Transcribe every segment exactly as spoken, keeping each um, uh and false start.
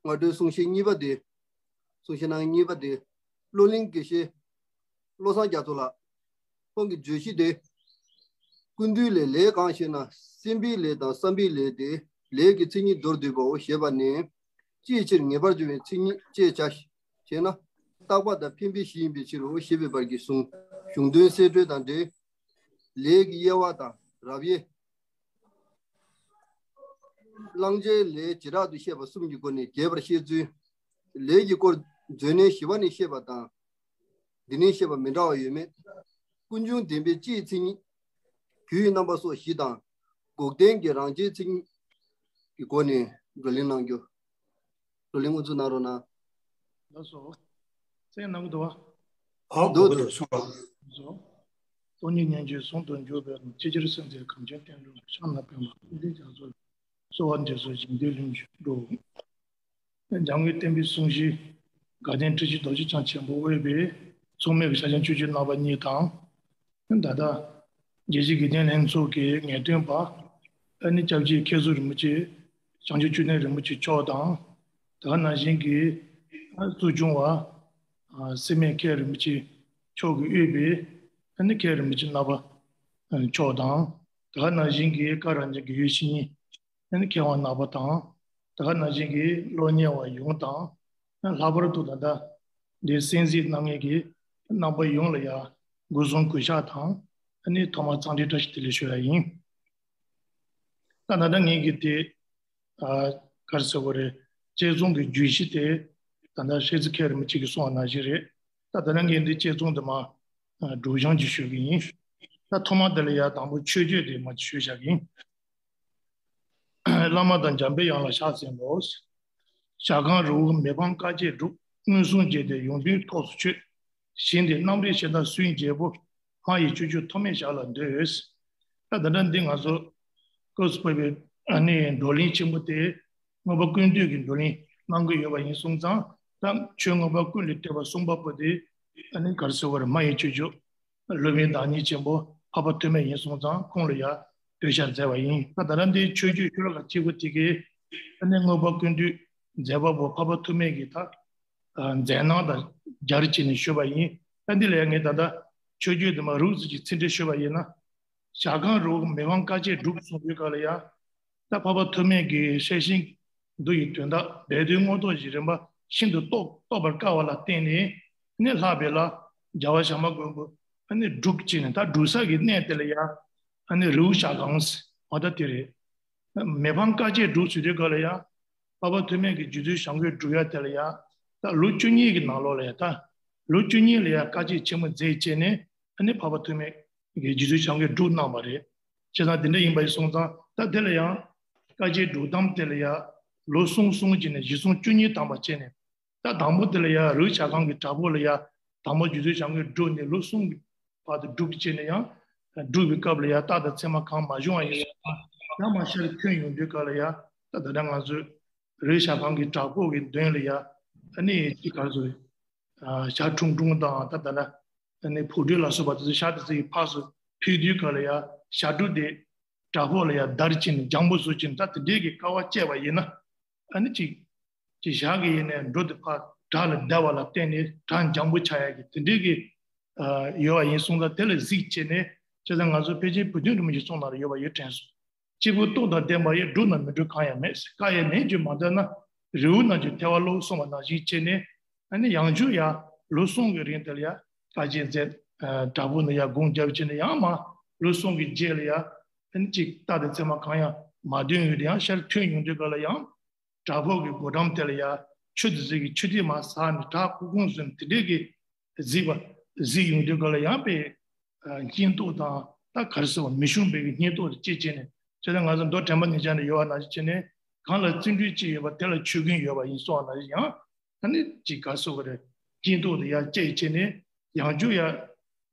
སྔ་དྲོའི་གསུང་བཤད་གཉིས་པ་དེ། གསུང་བཤད་གནང་མཁན་གཉིས་པ་དེ། བློ་གླིང་དགེ་བཤེས་བློ་བཟང་རྒྱ་མཚོ་ལགས། ཁོང་གི་བརྗོད་གཞི་དེ། སྐུ་མདུན་ལས་ལས་གང་ཞེ་ན། སེམས་པའི་ལས་དང་བསམ་པའི་ལས་ཏེ། ལས་ཀྱི་མཚན་ཉིད་མདོར་བསྡུས་པའོ་ཞེས་པ་ནས། ཅིའི་ཕྱིར་ངེས་པར་འབྱུང་བའི་མཚན་ཉིད་ཅེས་བྱ་ཞེ་ན། རྟག་པ་དང་འཕེན་པའི་གཞི་ཡིན་པའི་ཕྱིར་རོ་ཞེས་པའི་བར་གྱི་གཞུང་གཞུང་དོན་གསེད་བཀྲོལ་དང་འབྲེལ། ལས་ཀྱི་དབྱེ་བ་དང་རབ་དབྱེ། བླང་བྱའི་ལས་བྱེ་བྲག་ཏུ་བཤད་པ་གསུམ་གྱི་སྒོ་ནས་རྒྱས་པར་བཤད་ཚུལ། ལས་ཀྱི་སྐོར་མཛོད་ནས་ཞི་བ་ནས་བཤད་པ་དང་། འདི་ནས་བཤད་པ་མི་འདྲ་བ་ཡོད་མེད། ཀུན་འབྱུང་བདེན་པའི་སྤྱིའི་མཚན་ཉིད། རྒྱུ་ཡི་རྣམ་པ་སོགས་བཞི་དང་། འགོག་བདེན་གྱི་རང་རྐྱེན་མཚན་ཉིད་ཀྱི་སྒོ་ནས་བགྲོ་གླེང་གནང་རྒྱུ། བགྲོ་གླེང་དབུ་འཛུགས་གནང་རོགས་གནང་། ལགས་སོ། གསན་གནང་གི་འདུག་བ། ཨ་གོ་གི་འདུག་གསུངས་རོགས། ལགས་སོ། སྟོང་ཉིད་སྙན་བརྒྱུད་ཟུང་དུ་འཇུག་པའི་ལམ། ཆེས་ཆེར་གསལ་མཛད་གངས་ཅན་བསྟན་འགྲོའི་ལམ། བྱམས་ལ་ཕན་པ་ཀུན་ལྡན་རྒྱ་མཚོ་ལ། གསོལ་བ་འདེབས་སོ་ཞིང་དུས་ལྷུན་གྱིས་གྲུབ། འཇམ་མགོན་བསྟན་པའི་སྲུང་བཞི་དགའ་ལྡན་ཁྲི་བཞི་རྡོ་རྗེ་འཆང་ཆེན་པོ་དབུས་པའི་མཚུངས་མེད་ཀྱི་ཕྱག་ཆེན་ཆོས་ཀྱི་རྣམ་པ་གཉིས་དང་། ད་ལྟ་རྒྱལ་སྤྱིའི་དགེ་ལྡན་ལྷན་ཚོགས་ཀྱི་ངེས་སྟོན་པ་ཨ་ནི་སྐྱབས་རྗེ་མཁན་ཟུར་རིན་པོ་ཆེ་བྱང་ཆུབ་ཆོས་ལྡན་རིན་པོ་ཆེ་མཆོག་དང་། དེ་ག་ནང་བཞིན་གྱི་གཙོ་སྐྱོང་བ་སེར་སྨད་མཁན་རིན་པོ་ཆེ་མཆོག་གིས་དབུས་པའི་ཨ་ནི་མཁན་རིན་པོ་ཆེ་རྣམ་པ་མཆོག་དང་། དེ་ག་ནང་བཞིན་གྱི་བཀའ་རབ་འབྱམས་དགེ་བའི་བཤེས་གཉེན་ཨ་ནི་མཁས་དབང་རྣམ་པ་དང་། དེ་ག་ནང་བཞིན་གྱི་སློབ་གཉེར་བ་ཡོངས་དང་། ལྷག་པར་དུ་ད་ལྟ་འདིར་གསན་གཟིགས་གནང་མཁན་གྱི་རྣམ་པ་ཡོངས་ལ་ཡང་སྒོ་གསུམ་གུས་ཕྱག་དང་ཨ་ནི་ཐོག་མར་འཚམས་འདྲི་བཀྲ་ཤིས་བདེ་ལེགས་ཞུ་ཡ་ཡིན། ད་ད་ལྟ་ངེད་ཀྱི་དེ་ཨ་ག་རེ་ཟེར་དགོས་རེད། དཔྱད་རྩོམ་གྱི་བརྗོད་གཞི་དེ་ད་ལྟ་ཤེས་རྩི་མཁན་རིན་པོ་ཆེ་གིས་གསུངས་པ་ནང་བཞིན་རེད། ད་ད་ལྟ་ངས་འདི་དཔྱད་རྩོམ་དེ་མར་ཨ་སྒྲོག་སྦྱང་ཅིག་ཞུ་གི་ཡིན། ད་ཐོག་མ་དེ་ལ་ཡང་དང་པོ་མཆོད་བརྗོད་དེ་མར་ཅིག་ཞུས་བཞག་གི་ཡིན། བླ་མ་དང་འཇམ་པའི་དབྱངས་ལ་ཕྱག་འཚལ་ལོ། ཞལ་གང་རི་བོ་མི་ཕམ་དཀའ་སྤྱད་འགྲུབ། མངོན་སུམ་མཇལ་ཏེ་ཡོངས་འདུན་ཐོགས་སུ་ཆུད། ཞིང་དེར་རྣམ་རིག་ཞེ་དྲག་སུའི་རྒྱལ་པོ། མ་ཡི་སྤྱོད་ཕྱིར་ཐོགས་མེད་ཞར་ལ་འདོད། ད་ད་ལྟ་འདི་ང་ཚོ་སྐབས་སུ་བབས་པའི་ཨ་ནི་བགྲོ་གླེང་ཆེན་པོ་དེ་མངོན་པ་ཀུན་བཏུས་ཀྱི་བགྲོ་གླེང་གནང་གི་ཡོད་པ་ཡིན་སོང་ཙང་། ད་ཆོས་མངོན་པ་ཀུན་ལས་བཏུས་པ་གསུངས་པ་པོ་དེ་ཨ་ནི་ག་རེ་ཟེར་བ་རེད། མ་ཡི་སྤྱོད་ཕྱིར་སློབ་དཔོན་བདག་ཉིད་ཆེན་པོ་འཕགས་པ་ཐོགས་མེད་ཡིན་སོང་ཙང་ཁོང་ལ་ཡང་གདུལ་བྱར་མཛད་པ་ཡིན། ད་ད་ལྟ་འདི་མཆོད་བརྗོད་ཤོ་ལོ་ཀ་གཅིག་པོ་དེ་གའི་ཨ་ནི་མངོན་པ་ཀུན་བཏུས་མཛད་པ་པོ་འཕགས་པ་ཐོགས་མེད་ཀྱི་ད་མཛད་རྣམ་དང་སྦྱར་བྱས་ནས་ཞུས་པ་ཡིན། ད་འདི་ལ་ཡང་ངས་ད་ལྟ་མཆོད་བརྗོད་དེ་མར་རུབ་ཙམ་ཅིག་ཚིག་འགྲེལ་ཞུས་པ་ཡིན་ན། ཞལ་གང་རི་བོ་མི་ཕམ་དཀའ་སྤྱད་འགྲུབ་གསུངས་པའི་སྐབས་ལ་ཡང་། ད་འཕགས་པ་ཐོགས་མེད་ཀྱི་ཤེར་ཕྱིན་མདོ་ཡི་དོན་དག་སྦས་དོན་མངོན་རྟོགས་ཀྱི་རིམ་པ་ཤིན་ཏུ་རྟོགས་རྟོགས་པར་དཀའ་བ་ལ་བརྟེན་ནས་ནི་ལྷག་པའི་ལ་རྒྱལ་བ་བྱམས་པ་མགོན་པོ་ཨ་ནི་སྒྲུབ་བྱས་ནས། ད་སྒྲུབ་ས་གི་གནས་དེ་ལ་ཡང་ཨ་ནི་རི་བོ་ཞལ་གང་ཟེར་བ་ད་དེ་རེད། མི་ཕམ་དཀའ་སྤྱད་འགྲུབ་ཟེར་དུས་སྐབས་ལ་ཡང་། འཕགས་པ་ཐོགས་མེད་ཀྱི་རྗེ་བཙུན་བྱམས་མགོན་སྒྲུབ་ཡ་དེ་ལ་ཡང་། ད་ལོ་བཅུ་གཉིས་ཀྱི་ནང་ལོགས་ལ་ཡང་། ད་ལོ་བཅུ་གཉིས་ལ་ཡང་དཀའ་སྤྱད་ཆེན་མོ་མཛད་བྱས་ནས་ཨ་ནི་འཕགས་པ་ཐོགས་མེད་ཀྱི་རྗེ་བཙུན་བྱམས་མགོན་སྒྲུབ་གནང་བ་རེད། བྱས་ཙང་དེ་འདྲ་ཡིན་པ་ཡིན་སོང་ཙང་། ད་དེ་ལ་ཡང་དཀའ་སྤྱད་སྒྲུབ་གདམས་དེ་ལ་ཡང་ལོ་གསུམ་གསུམ་བྱས་ནས་གཞི་བཟུང་བཅུ་གཉིས་ཐམ་པ་བྱས་ནས། ད་དང་པོ་དེ་ལ་ཡང་རི་བོ་ཞལ་གང་གི་བྲག་ཕུག་ལ་ཡང་དང་པོ་རྗེ་བཙུན་བྱམས་མགོན་སྒྲུབ་ནས་ལོ་གསུམ་གྱི་བར་དུ་སྒྲུབ་བྱས་ནས་ཡང་། སྒྲུབ་པའི་སྐབས་ལ་ཡང་རྟགས་དང་མཚན་མ་གང་མ་བྱུང་བ་ཡིན་ན་ཡང་། མ་ཤར་ཐོན་ཡོང་དུས་སྐབས་ལ་ཡང་། ད་ད་ལྟ་ང་ཚོས་རི་བོ་ཞལ་གང་གི་བྲག་ཕུག་གི་མདུན་ལ་ཡང་ཨ་ནི་ཅི་ག་ཚོད་ཞྭ་ཁྲུང་ཁྲུང་དང་། ད་ད་ལྟ་ཨ་ནི་ཕུག་སྦྲུལ་ལ་སོགས་པ་དེ་ཚོ་ཞྭ་དེ་ཚོ་ཡི་ཕར་ཚུར་ཕུད་དུས་སྐབས་ལ་ཡང་ཞྭ་སྦྲུལ་དེ་བྲག་ཕུག་ལ་ཡང་བརྡར་བྱས་ནས་འཇམ་པོ་བཟོ་བྱས་ནས། ད་དེ་འདྲའི་གི་དཀའ་བ་སྤྱད་པ་ཡིན་ན་ཨ་ནི་ཅིག་ཅིག་ཞག་གི་ཡིན་ནའི་འགྲོ་དེ་ཕར་བྲག་ལ་བརྡར་བ་ལ་བརྟེན་ནས་བྲག་འཇམ་པོ་ཆགས་ཡ་གི་དེ་འདྲའི་གི་ཡོད་པ་ཡིན་སོང་ཙང་། དེ་ལ་གཟིགས་བྱས་ནས། བྱས་ཙང་ང་ཚོ་ཕལ་ཆེར་བུ་སྟོན་རིན་པོ་ཆེའི་གསུང་ནང་ལ་ཡོད་པ་ཡོད་དྲན་སོང་། སྐྱེས་བུ་སྟོབས་དང་ལྡན་པ་ཡིས། སྒྲུབ་ན་མི་འགྲུབ་གང་ཡང་མེད། བཀའ་ཡི་ནན་གྱིས་མ་བཏུལ་ན། རི་བོ་རྣམས་ཀྱང་ཐལ་བར་ལོག་གསུངས་པ་ནང་བཞིན་བྱས་ནས། ཨ་ནི་ཡང་བསྐྱར་ཡང་ལོ་གསུམ་གྱི་རིང་དེ་ལ་ཡང་དཀའ་སྤྱད་མཛད། བྲག་ཕུག་ནས་ཡང་སྒོམ་རྒྱབ་བྱས་ནས་ཡང་མ་ལོ་གསུམ་གྱི་རྗེས་ལ་ཡང་ཨ་ནི་ཅིག་རྟགས་དང་མཚན་མ་གང་ཡང་མ་ཐོན་ཡོང་དུས། ཡང་ཤར་ཐོན་ཡོང་དུས་སྐབས་ལ་ཡང་བྲག་ཕུག་གི་སྒོ་འགྲམ་དེ་ལ་ཡང་ཆུ་དེ་ཚོ་གི་ཆུ་ཐིགས་མར་ཟགས་ནས་བྲག་ཁུག་ཁུག་བཟོས་ནས་དེ་འདྲའི་གི་གཟིགས་པ་གཟིགས་ཡོང་དུས་སྐབས་ལ་ཡང་དཔེ་སྙིང་སྟོབས་དང་། ད་ག་རེ་ཟེར་བ། མི་ཞུམ་པའི་གི་སྙིང་སྟོབས་དེ་སྐྱེས་བྱས་ནས། བྱས་ཙང་ང་ཚོ་མདོ་དྲན་པ་ཉེར་བརྒྱད་ནང་ཡོད་པ་ནང་བཞིན་བྱས་ནས། གང་ལ་བརྩོན་འགྲུས་ཅི་ཡོད་པ་དེ་ལ་ཆོས་ཀུན་ཡོད་པ་ཡིན་གསུངས་པ་ནང་བཞིན། ཡང་ཨ་ནི་ཅིག་ག་རེ་ཟེར་དགོས་རེད། སྙིང་སྟོབས་དེ་ཡར་སྐྱེས་བྱས་ནས་ཡང་བསྐྱར་ཡང་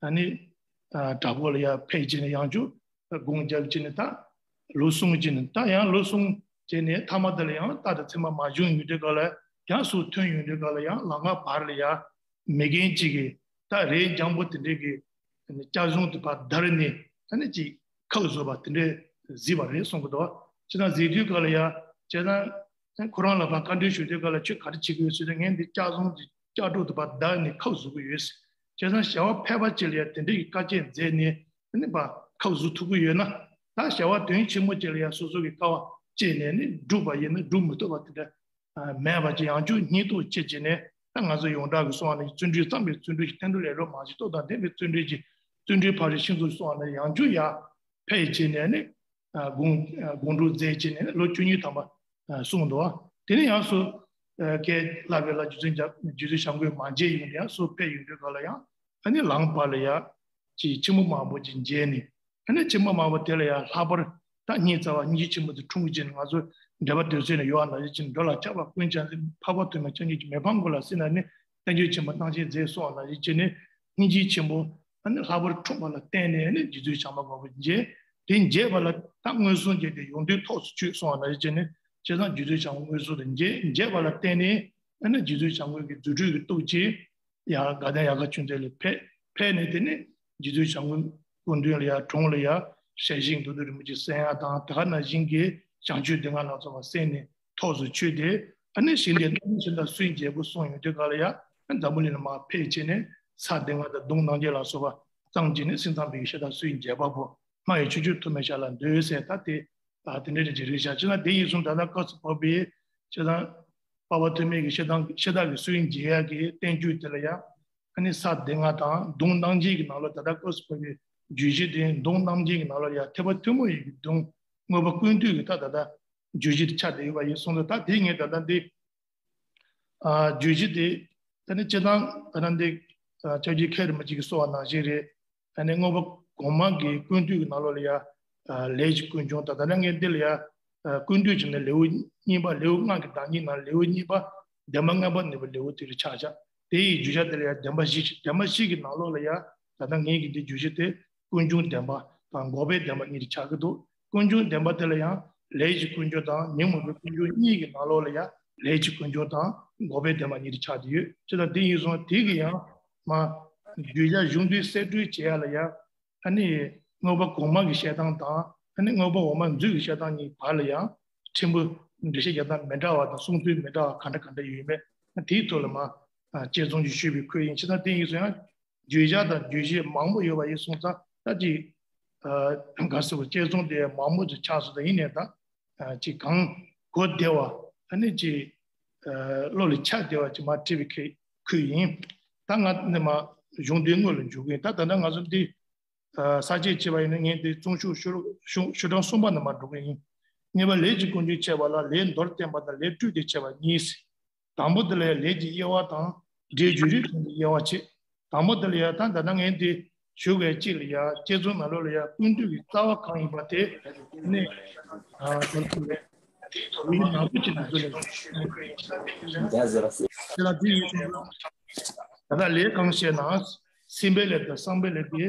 ཨ་ནི་བྲག་ཕུག་ལ་ཡར་ཕེབས་བྱས་ནས་ཡང་བསྐྱར་སྒོམ་རྒྱབ་བྱས་ནས། ད་ལོ་གསུམ་བྱས་ནས། ད་ཡང་ལོ་གསུམ་བྱས་ནས་མཐའ་མ་དེ་ལ་ཡང་རྟགས་དང་མཚན་མ་མ་བྱུང་ཡོང་དུས་སྐབས་ལ། ཡང་སུ་ཐོན་ཡོང་དུས་སྐབས་ལ་ཡང་ལམ་ཁ་བར་ལ་ཡང་མི་རྒན་གཅིག་གིས་ད་རས་འཇམ་པོ་དེ་འདྲའི་གི་སྐྱ་ཟུང་དེ་ཕར་བརྡར་ནས་ཨ་ནི་ཅིག་ཁབ་བཟོས་པ་དེ་འདྲ་གཟིགས་པ་རེད་གསུང་གི་འདུག། བྱས་ཙང་གཟིགས་དུས་སྐབས་ལ་ཡང་། བྱས་ཙང་ ཁོ་རང་ལ་ཕར་བཀའ་འདྲི་ཞུ་དུས་སྐབས་ལ་ཁྱོད་ག་རེ་བྱེད་ཀྱི་ཡོད་ཟེར་དུས། ངས་འདི་ལྕགས་ཟམ་གྱི་ལྕགས་སྒྲོག་དེ་ཕར་བརྡབས་ནས་ཁབ་བཟོ་གི་ཡོད་ཟེར། བྱས་ཙང་བྱ་བ་ཕལ་པ་ཅིག་ལ་ཡང་དེ་འདྲ་གི་དཀའ་སྤྱད་མཛད་ནས་ཨ་ནི་ཕར་ཁབ་བཟོ་ཐུབ་ཀྱི་ཡོད་ན། ད་བྱ་བ་དོན་ཆེན་མོ་ཅིག་ལ་ཡང་སོ་སོ་གི་དཀའ་བ་སྤྱད་ནས་ནི་སྒྲུབ་པ་ཡིན་ན་སྒྲུབ་མི་ཐུབ་པ་དེ་འདྲ་མེད་པ་ཅིག་ཡང་བསྐྱར་སྙིང་སྟོབས་བསྐྱེད་བྱས་ནས། ད་ང་ཚོ་ཡོངས་གྲགས་ཀྱི་གསུང་བ་ནང་བརྩོན་འགྲུས་བརྩམས་པའི་བརྩོན་འགྲུས་ཀྱིས། བསྟན་འགྲོ་ལས་འགྲོ་མང་ཞིང་སྟོབས་དང་ལྡན་པའི་བརྩོན་འགྲུས་ཀྱིས། བརྩོན་འགྲུས་ཕ་རོལ་ཕྱིན་མཚུངས་གསུང་བ་ནང་ཡང་བསྐྱར་ཡར་ཕེབས་བྱས་ནས་ནི་དགོངས་དགོངས་གྲུབ་མཛད་བྱས་ནས་ལོ་བཅུ་གཉིས་ཐམ་པ་གསུངས་འདུག། དེ་ནས་ཡང་སོ་སྐལ་ལྷག་པའི་ལ་རྗེ་བཙུན་རྗེ་བཙུན་བྱམས་མགོན་མ་མཇལ་ཡོང་དུས་ཡང་སོ་ཕེབས་ཡོང་དུས་སྐབས་ལ་ཡང་ཨ་ནི་ལམ་བར་ལ་ཡང་ཅིག་ཆེན་པོ་མང་པོ་ཅིག་མཇལ་ནས། ཨ་ནི་ཆེན་པོ་མང་པོ་དེ་ལ་ཡང་ལྷག་པར་ད་སྙིང་རྩ་བ་སྙིང་རྗེ་ཆེན་པོ་དེ་འཁྲུངས་ཀྱི་ནི། ང་ཚོ་འགྲེལ་པ་དོན་ཚན་ནས་ཡོད་པ་ནང་བཞིན་གྱི། འགྲོ་ལ་ཆགས་པ་ཀུན་བྱང་ཞིང་། འཕགས་པ་ཐོགས་མེད་སྤྱང་ཀིའི་ཕྱིར། མི་ཕམ་གོ་ལ་སྲིད་ན་ནི། བསྟན་བཅོས་ཆེན་པོ་སྣང་བཞིན་མཛད་གསུངས་པ་ནང་བཞིན་བྱས་ནས་སྙིང་རྗེ་ཆེན་པོ་ཨ་ནི་ལྷག་པར་འཁྲུངས་པ་ལ་བརྟེན་ནས་ཨ་ནི་རྗེ་བཙུན་བྱམས་པ་མགོན་པོ་མཇལ། དེ་མཇལ་བ་ལ་ད་མངོན་སུམ་གྱིས་དེ་ཡོན་ཏན་ཐོགས་སུ་ཆུད་གསུངས་པ་ནང་བཞིན་བྱས་ནས། བྱས་ཙང་རྗེ་བཙུན་བྱམས་མགོན་མངོན་སུམ་དུ་མཇལ། མཇལ་བ་ལ་བརྟེན་ནས་ཨ་ནི་རྗེ་བཙུན་བྱམས་མགོན་གྱི་རྫུ་འཕྲུལ་གྱི་སྟོབས་ཀྱིས་ཡར་དགའ་ལྡན་ཡག་ག་ཆོས་མཛད་ལ་ཕེབས། ཕེབས་ནས་དེ་ནས་རྗེ་བཙུན་བྱམས་མགོན་སྐུ་མདུན་ལ་ཡར་དྲུང་ལ་ཡར་ཞལ་བཞེངས་མདོ་སྡེ་རིན་པོ་ཆེ་གསན་ཡ་དང་། དེ་ག་ནང་བཞིན་གྱི་བྱང་ཆུབ་སྡེ་ལྔ་ལ་སོགས་པ་གསན་ནས་ཐོགས་སུ་ཆུད་དེ། ཨ་ནི་ཞིང་འདིར་རྣམ་སྨིན་གཞན་དག་སུ་ཡིས་འཇལ་དགོས་གསུངས་ཡོང་དུས་སྐབས་ལ་ཡང་འཛམ་བུ་གླིང་ལ་མར་ཕེབས་བྱས་ནས་ས་སྡེ་ལྔ་དང་གདུང་རྣམ་བརྒྱད་ལ་སོགས་པ་བརྩམས་བྱས་ནས། སེམས་ཙམ་པའི་ཤ་སྟག་སུ་ཡིས་འཇལ་བ་པོ། སྨྲ་བའི་ཆོས་སྤྱོད་ཐོགས་མེད་ཤར་ལ་འདུད་ཟེར། ད་དེ་ཨ་དེ་འདྲ་རེ་ཅིག་རེད་ཤག། བྱས་ན་དེ་ཡིན་སོང་ད་ལྟ་སྐབས་སུ་བབས་པའི་བྱས་ཙང་འཕགས་པ་ཐོགས་མེད་ཀྱི་ཤ་སྟག་ཤ་སྟག་གི་སུ་ཡིས་འཇལ་ཡག་གི་བསྟན་བཅོས་དེ་ལ་ཡང་ཨ་ནི་ས་སྡེ་ལྔ་དང་གདུང་རྣམ་བརྒྱད་ཀྱི་ནང་ལོགས། ད་ལྟ་སྐབས་སུ་བབས་པའི་བརྗོད་གཞི་དེ་གདུང་རྣམ་བརྒྱད་ཀྱི་ནང་ལོགས་ལ་ཡང་ཐེག་པ་ཐུན་མོང་ཡི་གི་གདུང་དངོས་པོ་ཀུན་བཏུས་ཀྱི་ད་ད་ལྟ་བརྗོད་གཞི་དེ་ཆགས་བསྡད་ཡོད་པ་ཡིན་སོང་ཙང་། ད་དེ་ངས་ད་ལྟ་འདི་ཨ་བརྗོད་གཞི་དེ་ད་ནི་སྤྱིར་བཏང་ད་ལྟ་འདི་ཨ་སྐྱབས་རྗེ་མཁན་རིན་པོ་ཆེ་གིས་གསུངས་པ་ནང་བཞིན་རེད། ཨ་ནི་དངོས་པོ་གོང་མ་གི་ཀུན་བཏུས་ཀྱི་ནང་ལོགས་ལ་ཡང་ཨ་ལས་ཀྱི་ཀུན་འབྱུང་དང་། ད་ལྟ་ངས་འདི་ལ་ཡང་ཨ་ཀུན་བཏུས་བྱས་ནས་ལེའུ་གཉིས་པ། ལེའུ་ལྔ་གི་བདག་ཉིད་ནང་ལེའུ་གཉིས་པ་བདེན་པ་མངོན་པར་ནུས་པའི་ལེའུ་དེ་རུ་ཆགས་བཞག། དེ་ཡི་བརྗོད་བྱ་དེ་ལ་ཡང་བདེན་པ་བཞི་ཞིག། བདེན་པ་བཞི་གི་ནང་ལོགས་ལ་ཡང་ད་ལྟ་ངེད་ཀྱི་འདི་བརྗོད་གཞི་དེ་ཀུན་འབྱུང་བདེན་པ་དང་འགོག་པའི་བདེན་པ་གཉིས་དེ་ཆགས་ཀྱི་འདུག། ཀུན་འབྱུང་བདེན་པ་དེ་ལ་ཡང་ལས་ཀྱི་ཀུན་འབྱུང་དང་ཉོན་མོངས་པའི་ཀུན་འབྱུང་གཉིས་ཀྱི་ནང་ལོགས་ལ་ཡང་ལས་ཀྱི་ཀུན་འབྱུང་དང་འགོག་པའི་བདེན་པ་གཉིས་དེ་ཆགས་ཏེ་ཡོད། བྱས་ཙང་དེ་ཡིན་སོང་དེ་གི་ཡང་མ་བརྗོད་བྱ་གཞུང་དོན་གསེད་བཀྲོལ་བྱེད་ཡ་ལ་ཡང་ཨ་ནི་དངོས་པོ་གོང་མ་གི་བཤད་སྟངས་དང་ཨ་ནི་དངོས་པོ་འོག་མ་མཛོད་ཀྱི་བཤད་སྟངས་གཉིས་བར་ལ་ཡང་ཕྲན་བུ་འགྲེལ་བཤད་རྒྱག་སྟངས་མི་འདྲ་བ་དང་གསུང་ཚུལ་མི་འདྲ་བ་ག་འདྲ་ག་འདྲ་ཡོད་མེད་དེའི་ཐོག་ལ་མ་དཔྱད་རྩོམ་ཅིག་ཞུས་པའི་ཁུལ་ཡིན། བྱས་ཙང་དེ་ཡིན་སོང་ཡང་བརྗོད་བྱ་དང་བརྗོད་གཞི་མང་པོ་ཡོད་པ་ཡིན་སོང་ཙང་། ད་ཅིག་ཨ་ག་ཟེར་བ། དཔྱད་རྩོམ་དེ་མང་པོ་ཅིག་ཆགས་སོང་། ད་ཡིན་ནའི་ད་ཨ་ཅིག་གང་གོ་བདེ་བ་ཨ་ནི་ཅིག་ཨ་བློ་ལ་འཆར་བདེ་བ་ཅིག་མར་བྲིས་པའི་ཁུལ་ཁུལ་ཡིན། ད་ང་འདི་མ་གཞུང་དོན་དངོས་ལ་འཇུག་གི་ཡིན། ད་ད་ལྟ་ང་ཚོ་འདི་ཨ་ས་བཅད་བྱས་པ་ཡིན་ན་ངས་འདི་རྩོམ་ཤོག་ཤོག་ཤོག་ཤོག་གྲངས་གསུམ་པ་ནང་མར་འགྲོ་གི་ཡིན། གཉིས་པ། ལས་ཀྱི་ཀུན་འབྱུང་འཆད་པ་ལ་ལས་མདོར་བསྟན་པ་དང་ལས་སྤྲོས་ཏེ་འཆད་པ་གཉིས། དང་པོ་དེ་ལ་ཡང་ལས་ཀྱི་དབྱེ་བ་དང་། སྒྲའི་བརྗོད་རིགས་གསུམ་གྱི་དབྱེ་བ་བྱས། དང་པོ་དེ་ལ་ཡང་ད་ད་ལྟ་ངས་འདི་ཞུ་བའི་གཅིག་ལ་ཡང་དཔྱད་རྩོམ་ནང་ལོགས་ལ་ཡང་ཀུན་བཏུས་ཀྱི་རྩ་བ་གང་ཡིན་པ་དེ་ནི་ཨ་དོན་ཚན་ལས་ཡིག་ནག་པོ་ཅིག་ནང་ཚུད་ལས། དེ་ལ་འདི་ཡིན་ད་ལྟ་ལས་གང་ཞེ་ན། སེམས་པའི་ལས་དང་བསམ་པའི་ལས་ཏེ།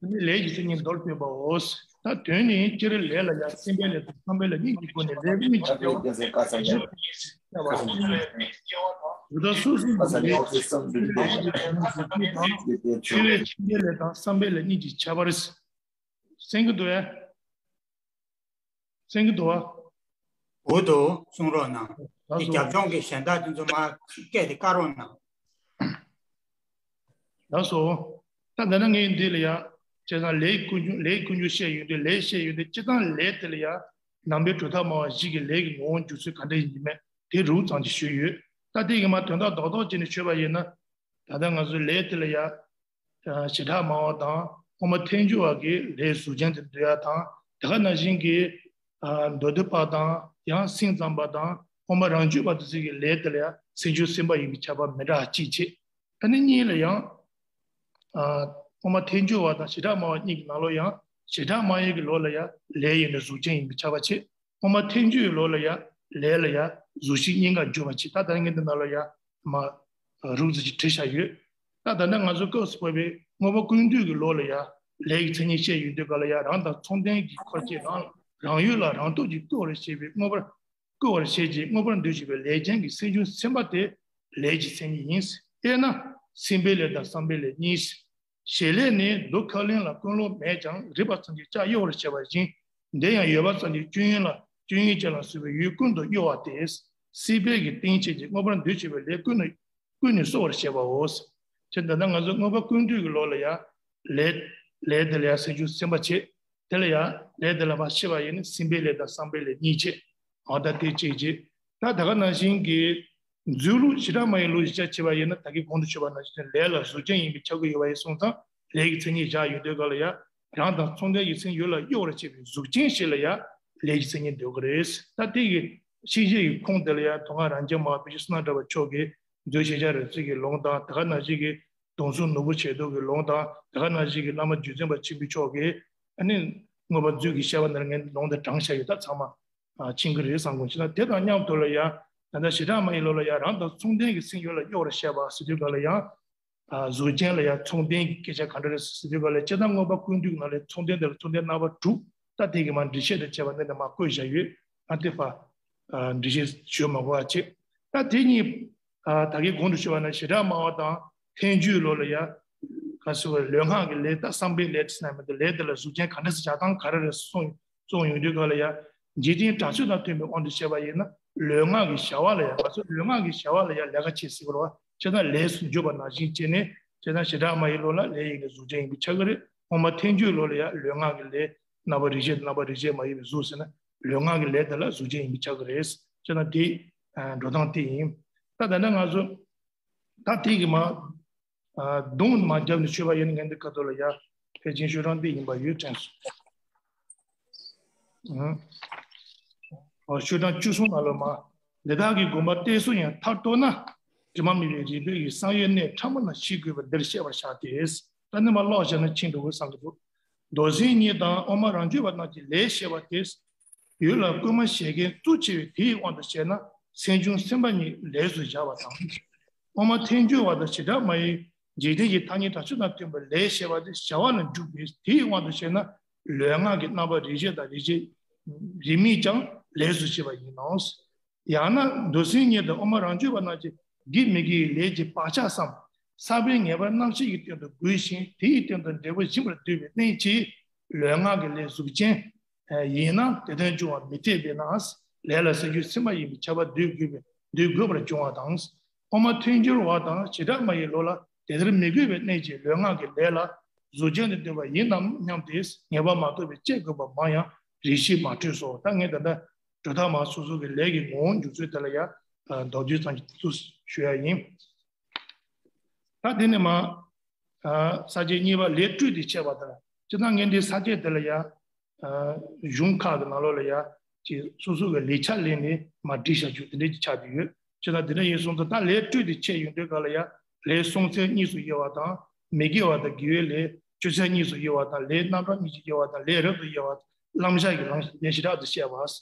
ནི་ལས་ཀྱི་མཚན་ཉིད་མདོར་བསྟན་པའོ། ད་དོན་ནི་སྤྱིར་ལས་ལ་ཡང་སེམས་པའི་ལས་དང་བསམ་པའི་ལས་གཉིས་ཀྱི་སྒོ་ནས་ལས་དངོས་ཀྱི་དབྱེ་བ་བཞི་བྱ་བ། དེ་དག་སོ་སོ་ཡི་ལས་ཀྱི་ལས་དང་ཆེ་བའི་སེམས་པའི་ལས་དང་བསམ་པའི་ལས་གཉིས་ཀྱིས་ཁྱབ་པར་གསན་གྱི་འདུག་ཨ། གསན་གྱི་འདུག་ཨ། འོ་དོ་གསུང་རོགས་གནང་། ད་དེ་སོ་རྒྱབ་ལྗོངས་ཀྱི་གཞན་དག་དེ་ཚོ་མར་སྐད་དེ་བཀག་རོགས་གནང་། ལགས་སོ། ད་འདི་ན་ངས་འདི་ལ་ཡ། བྱས་ཙང་ལས་ཀུན་འབྱུང་ལས་ཀུན་འབྱུང་བཤད་ཡོང་དུས་ལས་བཤད་ཡོང་དུས་སྤྱིར་བཏང་ལས་དེ་ལ་ཡ། ནང་པའི་གྲུབ་མཐའ་སྨྲ་བ་བཞི་གི་ལས་ཀྱི་ངོ་བོ་འཇུག་ཚུལ་ག་འདྲ་ཡིན་མིན་དེ་རུབ་ཙམ་ཅིག་ཞུས་ཡོད། ད་དེ་གི་མ་དོན་དག་རྡོག་རྡོག་བྱས་ནས་ཞུས་པ་ཡིན་ན། ད་ལྟ་ང་ཚོའི་ལས་དེ་ལ་ཡ། བྱེ་བྲག་སྨྲ་བ་དང་དབུ་མ་ཐལ་འགྱུར་བ་གི་ལས་གཟུགས་ཅན་དེ་འདོད་ཡ་དང་། དེ་ག་ནང་བཞིན་གྱི་མདོ་སྡེ་པ་དང་ཡང་སེམས་ཙམ་པ་དང་དབུ་མ་རང་རྒྱུད་པ་དེ་ཚོ་གི་ལས་དེ་ལ་ཡ་སེམས་བྱུང་སེམས་པ་ཡིན་པའི་ཁྱབ་པ་མི་འདྲ་བ་གཅིག་བྱས། ཨ་ནི་གཉིས་ལ་ཡང་། ཨ་དབུ་མ་ཐལ་འགྱུར་བ་དང་བྱེ་བྲག་སྨྲ་བ་གཉིས་ཀྱི་ནང་ལོགས་ཡང་བྱེ་བྲག་སྨྲ་བའི་གི་ལོགས་ལ་ཡང་ལས་ཡིན་ན་གཟུགས་ཅན་ཡིན་པའི་ཁྱབ་པ་བྱེད། དབུ་མ་ཐལ་འགྱུར་བའི་ལོགས་ལ་ཡང་ལས་ལ་ཡང་གཟུགས་གཞི་གཉིས་ཀ་འཇུག་པ་བྱེད། ད་ལྟ་ངས་འདི་ནང་ལ་ཡང་མ་རུབ་ཙམ་ཅིག་བྲིས་བཞག་ཡོད། ད་ད་ལྟ་ང་ཚོ་སྐབས་སུ་བབས་པའི་དངོས་པོ་ཀུན་བཏུས་ཀྱི་ལོགས་ལ་ཡང་ལས་ཀྱི་མཚན་ཉིད་བཤད་ཡོང་དུས་སྐབས་ལ་ཡང་རང་དང་མཚུངས་ལྡན་གྱི་འཁོར་བཅས་རང་རང་ཡུལ་ལ་རང་སྟོབས་ཀྱིས་བསྐུལ་བར་བྱེད་པའི་དངོས་པོར་བསྐུལ་བར་བྱེད་ཅིང་དངོས་པོར་འདུ་བྱེད་པའི་ལས་ཅན་གྱི་སེམས་བྱུང་སེམས་པ་དེ་ལས་ཀྱི་མཚན་ཉིད་ཡིན། དཔེར་ན་སེམས་པའི་ལས་དང་བསམ་པའི་ལས་གཉིས། བྱེད་ལས་ནི་རྡོ་ཁ་ལིང་ལ་ཀུན་སློང་མེད་ཀྱང་རེག་པ་ཙམ་གྱིས་ལྕགས་གཡོ་བར་བྱེད་པ་བཞིན། དེ་ཡང་ཡོད་པ་ཙམ་གྱིས་སྤྱོད་ཡུལ་ལ་སྤྱོད་ཡུལ་ཅན་ལ་སོགས་པའི་ཡུལ་ཀུན་ཏུ་གཡོ་བ་སྟེ། སྲིད་པའི་གི་རྟེན་བྱེད་ཀྱི་མངོན་པར་འདུ་བྱེད་པའི་ལས་ཀུན་ནས་ཀུན་ནས་གསོ་བར་བྱེད་པའོ། ཅེས་ད་ལྟ་ང་ཚོ་མངོན་པ་ཀུན་བཏུས་ཀྱི་ལོ་ལ་ཡང་ལས་ལས་དེ་ལ་ཡང་སེམས་བྱུང་སེམས་པ་བྱེད། དེ་ལ་ཡང་ལས་དེ་ལ་མ་ཤེས་པ་ཡིན་ན་སྲིད་པའི་ལས་དང་བསམ་པའི་ལས་གཉིས་བྱེད། འོ་ད་དེ་གཅིག་བྱེད། ད་ད་ག་ནང་བཞིན་གྱི་མཛོད་ལུགས་བྱེ་བྲག་སྨྲ་བའི་ལུགས་བཞི་ཆ་བྱེད་པ་ཡིན་ན་ད་གིན་གོང་དུ་ཞུས་པ་ནང་བཞིན་ལས་ལ་གཟུགས་ཅན་ཡིན་པའི་ཁྱབ་ཀྱི་ཡོད་པ་ཡིན་སོང་ཙང་ལས་ཀྱི་མཚན་ཉིད་བཞག་ཡོད་དུས་ག་ལ་ཡང་རང་དང་མཚུངས་ལྡན་གྱི་མཚན་ཉིད་ལ་གཡོ་བར་བྱེད་པའི་གཟུགས་ཅན་ཞིག་ལ་ཡང་ལས་ཀྱི་མཚན་ཉིད་འདོད་ཀྱི་རེད། ད་དེ་གི་ཤེས་བྱའི་གི་ཁུངས་དེ་ལ་ཡང་མདོ་སྔགས་རང་རྒྱལ་མ་དཔེ་ཆ་བསོད་ནམས་གྲགས་པ་མཆོག་གིས་མཛོད་ཤེས་བྱ་རོལ་རྩེད་ཀྱི་ལུང་དང་ད་ག་ནང་བཞིན་གྱི་གདུང་སྲོལ་ནོར་བུ་ཆོས་ཐོག་གི་ལུང་དང་ད་ག་ནང་བཞིན་གྱི་བླ་མ་རྗེ་བཙུན་པ་ཆེན་པོ་མཆོག་གིས་ཨ་ནི་མངོན་པ་མཛོད་ཀྱི་བཤད་པ་ནང་ངས་ལུང་དེ་དྲངས་བཞག་ཡོད། ད་ཚང་མ་ཨ་མཁྱེན་གྱི་རེད་བསམ་གྱི་འདུག་ད་དེ་དང་མཉམ་དུ་ལ་ཡང་ད་ལྟ་བྱེ་བྲག་སྨྲ་བའི་ལུགས་ལ་ཡང་རང་དང་མཚུངས་ལྡན་གྱི་མཚན་ཉིད་ལ་གཡོ་བར་བཤད་པ་ཟེར་དུས་ག་ལ་ཡང་ཨ་གཟུགས་ཅན་ལ་ཡང་མཚུངས་ལྡན་གྱི་སྐད་ཆ་ག་འདྲ་རེད་ཟེར་དུས་ག་ལ་ཡང་སྤྱིར་བཏང་མངོན་པ་ཀུན་བཏུས་ནང་ལ་མཚུངས་ལྡན་དེ་ལ་མཚུངས་ལྡན་རྣམ་པ་དྲུག་ད་དེ་གི་མ་འགྲེལ་བཤད་དང་བཅས་པ་འདི་ནས་མ་བཀོད་བཞག་ཡོད། ང་དེ་ཕ་ཨ་འགྲེལ་བཤད་ཞུ་མ་དགོས་པ་བྱེད། ད་དེ་གཉིས་ཨ་ད་གིན་གོང་དུ་ཞུས་པ་ན་བྱེ་བྲག་སྨྲ་བ་དང་ཐལ་འགྱུར་ལུགས་ལ་ཡང་ག་ཟེར་བ་ལུས་ངག་གི་ལས་ད་བསམ་པའི་ལས་དེ་ཟེར་ན་མི་འདུག་ལས་དེ་ལ་གཟུགས་ཅན་ག་འདྲ་ཟེར་བྱ་སྟངས་ག་རེ་རེད་གསུངས་གསུངས་ཡོང་དུས་ག་ལ་ཡང་འཇིག་རྟེན་དྲང་ཕྱོགས་དང་མཐུན་པའི་དབང་དུ་བྱས་པ་ཡིན་ན་ལུས་ངག་གི་བྱ་བ་ལ་ཡང་ང་ཚོ་ལུས་ངག་གི་བྱ་བ་ལ་ཡང་ལས་ཀ་བྱེད་སྲིད་པ་རེད་བ། བྱས་ན་ལས་སུ་འཇུག་པ་ནང་བཞིན་བྱས་ནས་བྱས་ན་བྱེ་བྲག་སྨྲ་བའི་ལུགས་ལ་ལས་ཡིན་གྱི་གཟུགས་ཅན་ཡིན་པས་ཁྱབ་ཀྱི་རེད། སྔོན་མ་ཐལ་འགྱུར་ལུགས་ལ་ཡང་ལུས་ངག་གི་ལས་རྣམ་པ་རིགས་ཤེས་དང་རྣམ་པ་རིགས་ཤེས་མ་ཡིན་པའི་གཟུགས་ཟེར་ན་ལུས་ངག་གི་ལས་དེ་ལ་གཟུགས་ཅན་ཡིན་པས་ཁྱབ་ཀྱི་རེད། བྱས་ན་དེ་ཨ་འགྲོ་སྟངས་དེ་ཡིན། ད་ད་ནི་ང་ཚོ་ད་དེ་གི་མ་ཨ་གདོང་མ་བརྒྱབ་ནས་ཆོས་པ་ཡིན་ངན་འདི་ཁ་ཐོག་ལ་ཡ་ཕལ་ཆེར་ཤོད་སྟངས་འདི་ཡིན་པ་ཡོད་དྲན་སོང་། ཨང་། ཨོ་ཤོད་སྟངས་བཅུ་གསུམ་ལ་ལོ་མ། འདི་དག་གི་དགོངས་པ་གཏད་སོ་ཡང་མཐར་གཏུགས་ན། དྲི་མ་མེད་པའི་རིགས་པའི་གསང་ཡུལ་གནས་ཕྲ་མོ་ན་ཤེས་དགོས་པ་འདིར་བཤད་པར་བྱ་སྟེ། ད་ནི་མ་ཀློག་བྱས་ན་ཕྱིན་འགྲོ་དགོས་བསམ་གྱི་འདུག་མདོ་སེམས་ཉིད་དང་དབུ་མ་རང་རྒྱུད་པ་རྣམས་ཀྱི་ལས་བཤད་པ་སྟེ། ཡུལ་ལ་སྐུལ་མ་བྱེད་མཁན་གཙོ་ཆེ་བའི་དེའི་དབང་དུ་བྱས་ན་སེམས་བྱུང་སེམས་པ་ཉིད་ལས་སུ་བཞག་པ་དང་། དབུ་མ་ཐལ་འགྱུར་བ་དང་བྱེ་བྲག་སྨྲ་བའི་འཇིག་རྟེན་གྱི་ཐ་སྙད་དྲང་ཕྱོགས་དང་མཐུན་པའི་ལས་བྱེད་པ་དེ་བྱ་བ་ལ་འཇུག་པའི་དེའི་དབང་དུ་བྱས་ན་ལུས་ངག་གི་རྣམ་པ་རིགས་ཤེས་དང་རིགས་ཤེས་རིགས་མེད་ཀྱང་ལས་སུ་བྱེད་པ་ཡིན་ནོ། ཡང་ན་མདོ་སེམས་ཉིད་དང་དབུ་མ་རང་རྒྱུད་པ་རྣམས་ཀྱི་དགེ་མི་དགེའི་ལས་ཀྱི་བག་ཆགས་སམ། བསགས་པའི་ངེས་པར་རྣམ་ཤེས་ཀྱི་སྟེང་དུ་རྒོལ་ཞིང་དེའི་སྟེང་དུ་འབྲས་བུ་སྦྱིན་པར་འདོད་པའི་གནད་ཀྱིས་ལུས་ངག་གི་ལས་གཟུགས་ཅན་ཡིན་ན་དེ་དོན་འབྱུང་བ་མི་འཐད་པས་ན། ལས་ལ་སེམས་བྱུང་སེམས་པ་ཡིན་པས་ཁྱབ་པ་འདོད་དགོས་པས་འདོད་དགོས་པར་འབྱུང་བ་དང་། དབུ་མ་ཐལ་འགྱུར་བ་དང་བྱེ་བྲག་སྨྲ་བའི་ལུགས་ལ་དེ་ལྟར་མི་དགོས་པའི་གནད་ཀྱིས་ལུས་ངག་གི་ལས་ལ་གཟུགས་ཅན་དུ་འདོད་པ་ཡིན་ནམ་སྙམ་སྟེ་ངེས་པ་མ་ཐོབ་པས་དཔྱད་དགོས་པ་མང་ཡང་རིགས་ཤེས་མ་འཕྲོད་སོ། ད་ངས་ད་ལྟ་གྲུབ་མཐའ་མ་སོ་སོ་གི་ལས་ཀྱི་ངོ་བོ་འཇུག་ཚུལ་དེ་ལ་ཡང་མདོར་བསྡུས་ཙམ་ཞིག་ཞུ་ཡ་ཡིན། ད་དེ་ནས་མ། ས་བཅད་གཉིས་པ་ལས་སྤྲོས་ཏེ་འཆད་པ་དང་། སྤྱིར་བཏང་ངས་འདི་ས་བཅད་དེ་ལ་ཡ། གཞུང་ཁག་གི་ནང་ལོགས་ལ་ཡ། ཅིག་སོ་སོ་གི་ལས་ཆ་ལེན་ནས་མ་བྲིས་བཞག་རྒྱུ་དེ་འདྲའི་ཅིག་ཆགས་ཀྱི་ཡོད། སྤྱིར་བཏང་དེ་འདྲ་ཡིན་སོང་ཙང་ད་ལས་སྤྲོས་ཏེ་འཆད་ཡོང་དུས་ག་ལ་ཡ། ལས་སྲོང་བཙན་གཉིས་སུ་དབྱེ་བ་དང་། མི་དགེ་བ་དང་དགེ་བའི་ལས་ཆོས་ཚན་གཉིས་སུ་དབྱེ་བ་དང་ལས་རྣམ་གྲངས་གཉིས་སུ་དབྱེ་བ་དང་ལས་རབ་ཏུ་དབྱེ་བ་དང་ལམ་བྱ་ཡི་ལམ་ལས་བྱེ་བྲག་ཏུ་བཤད་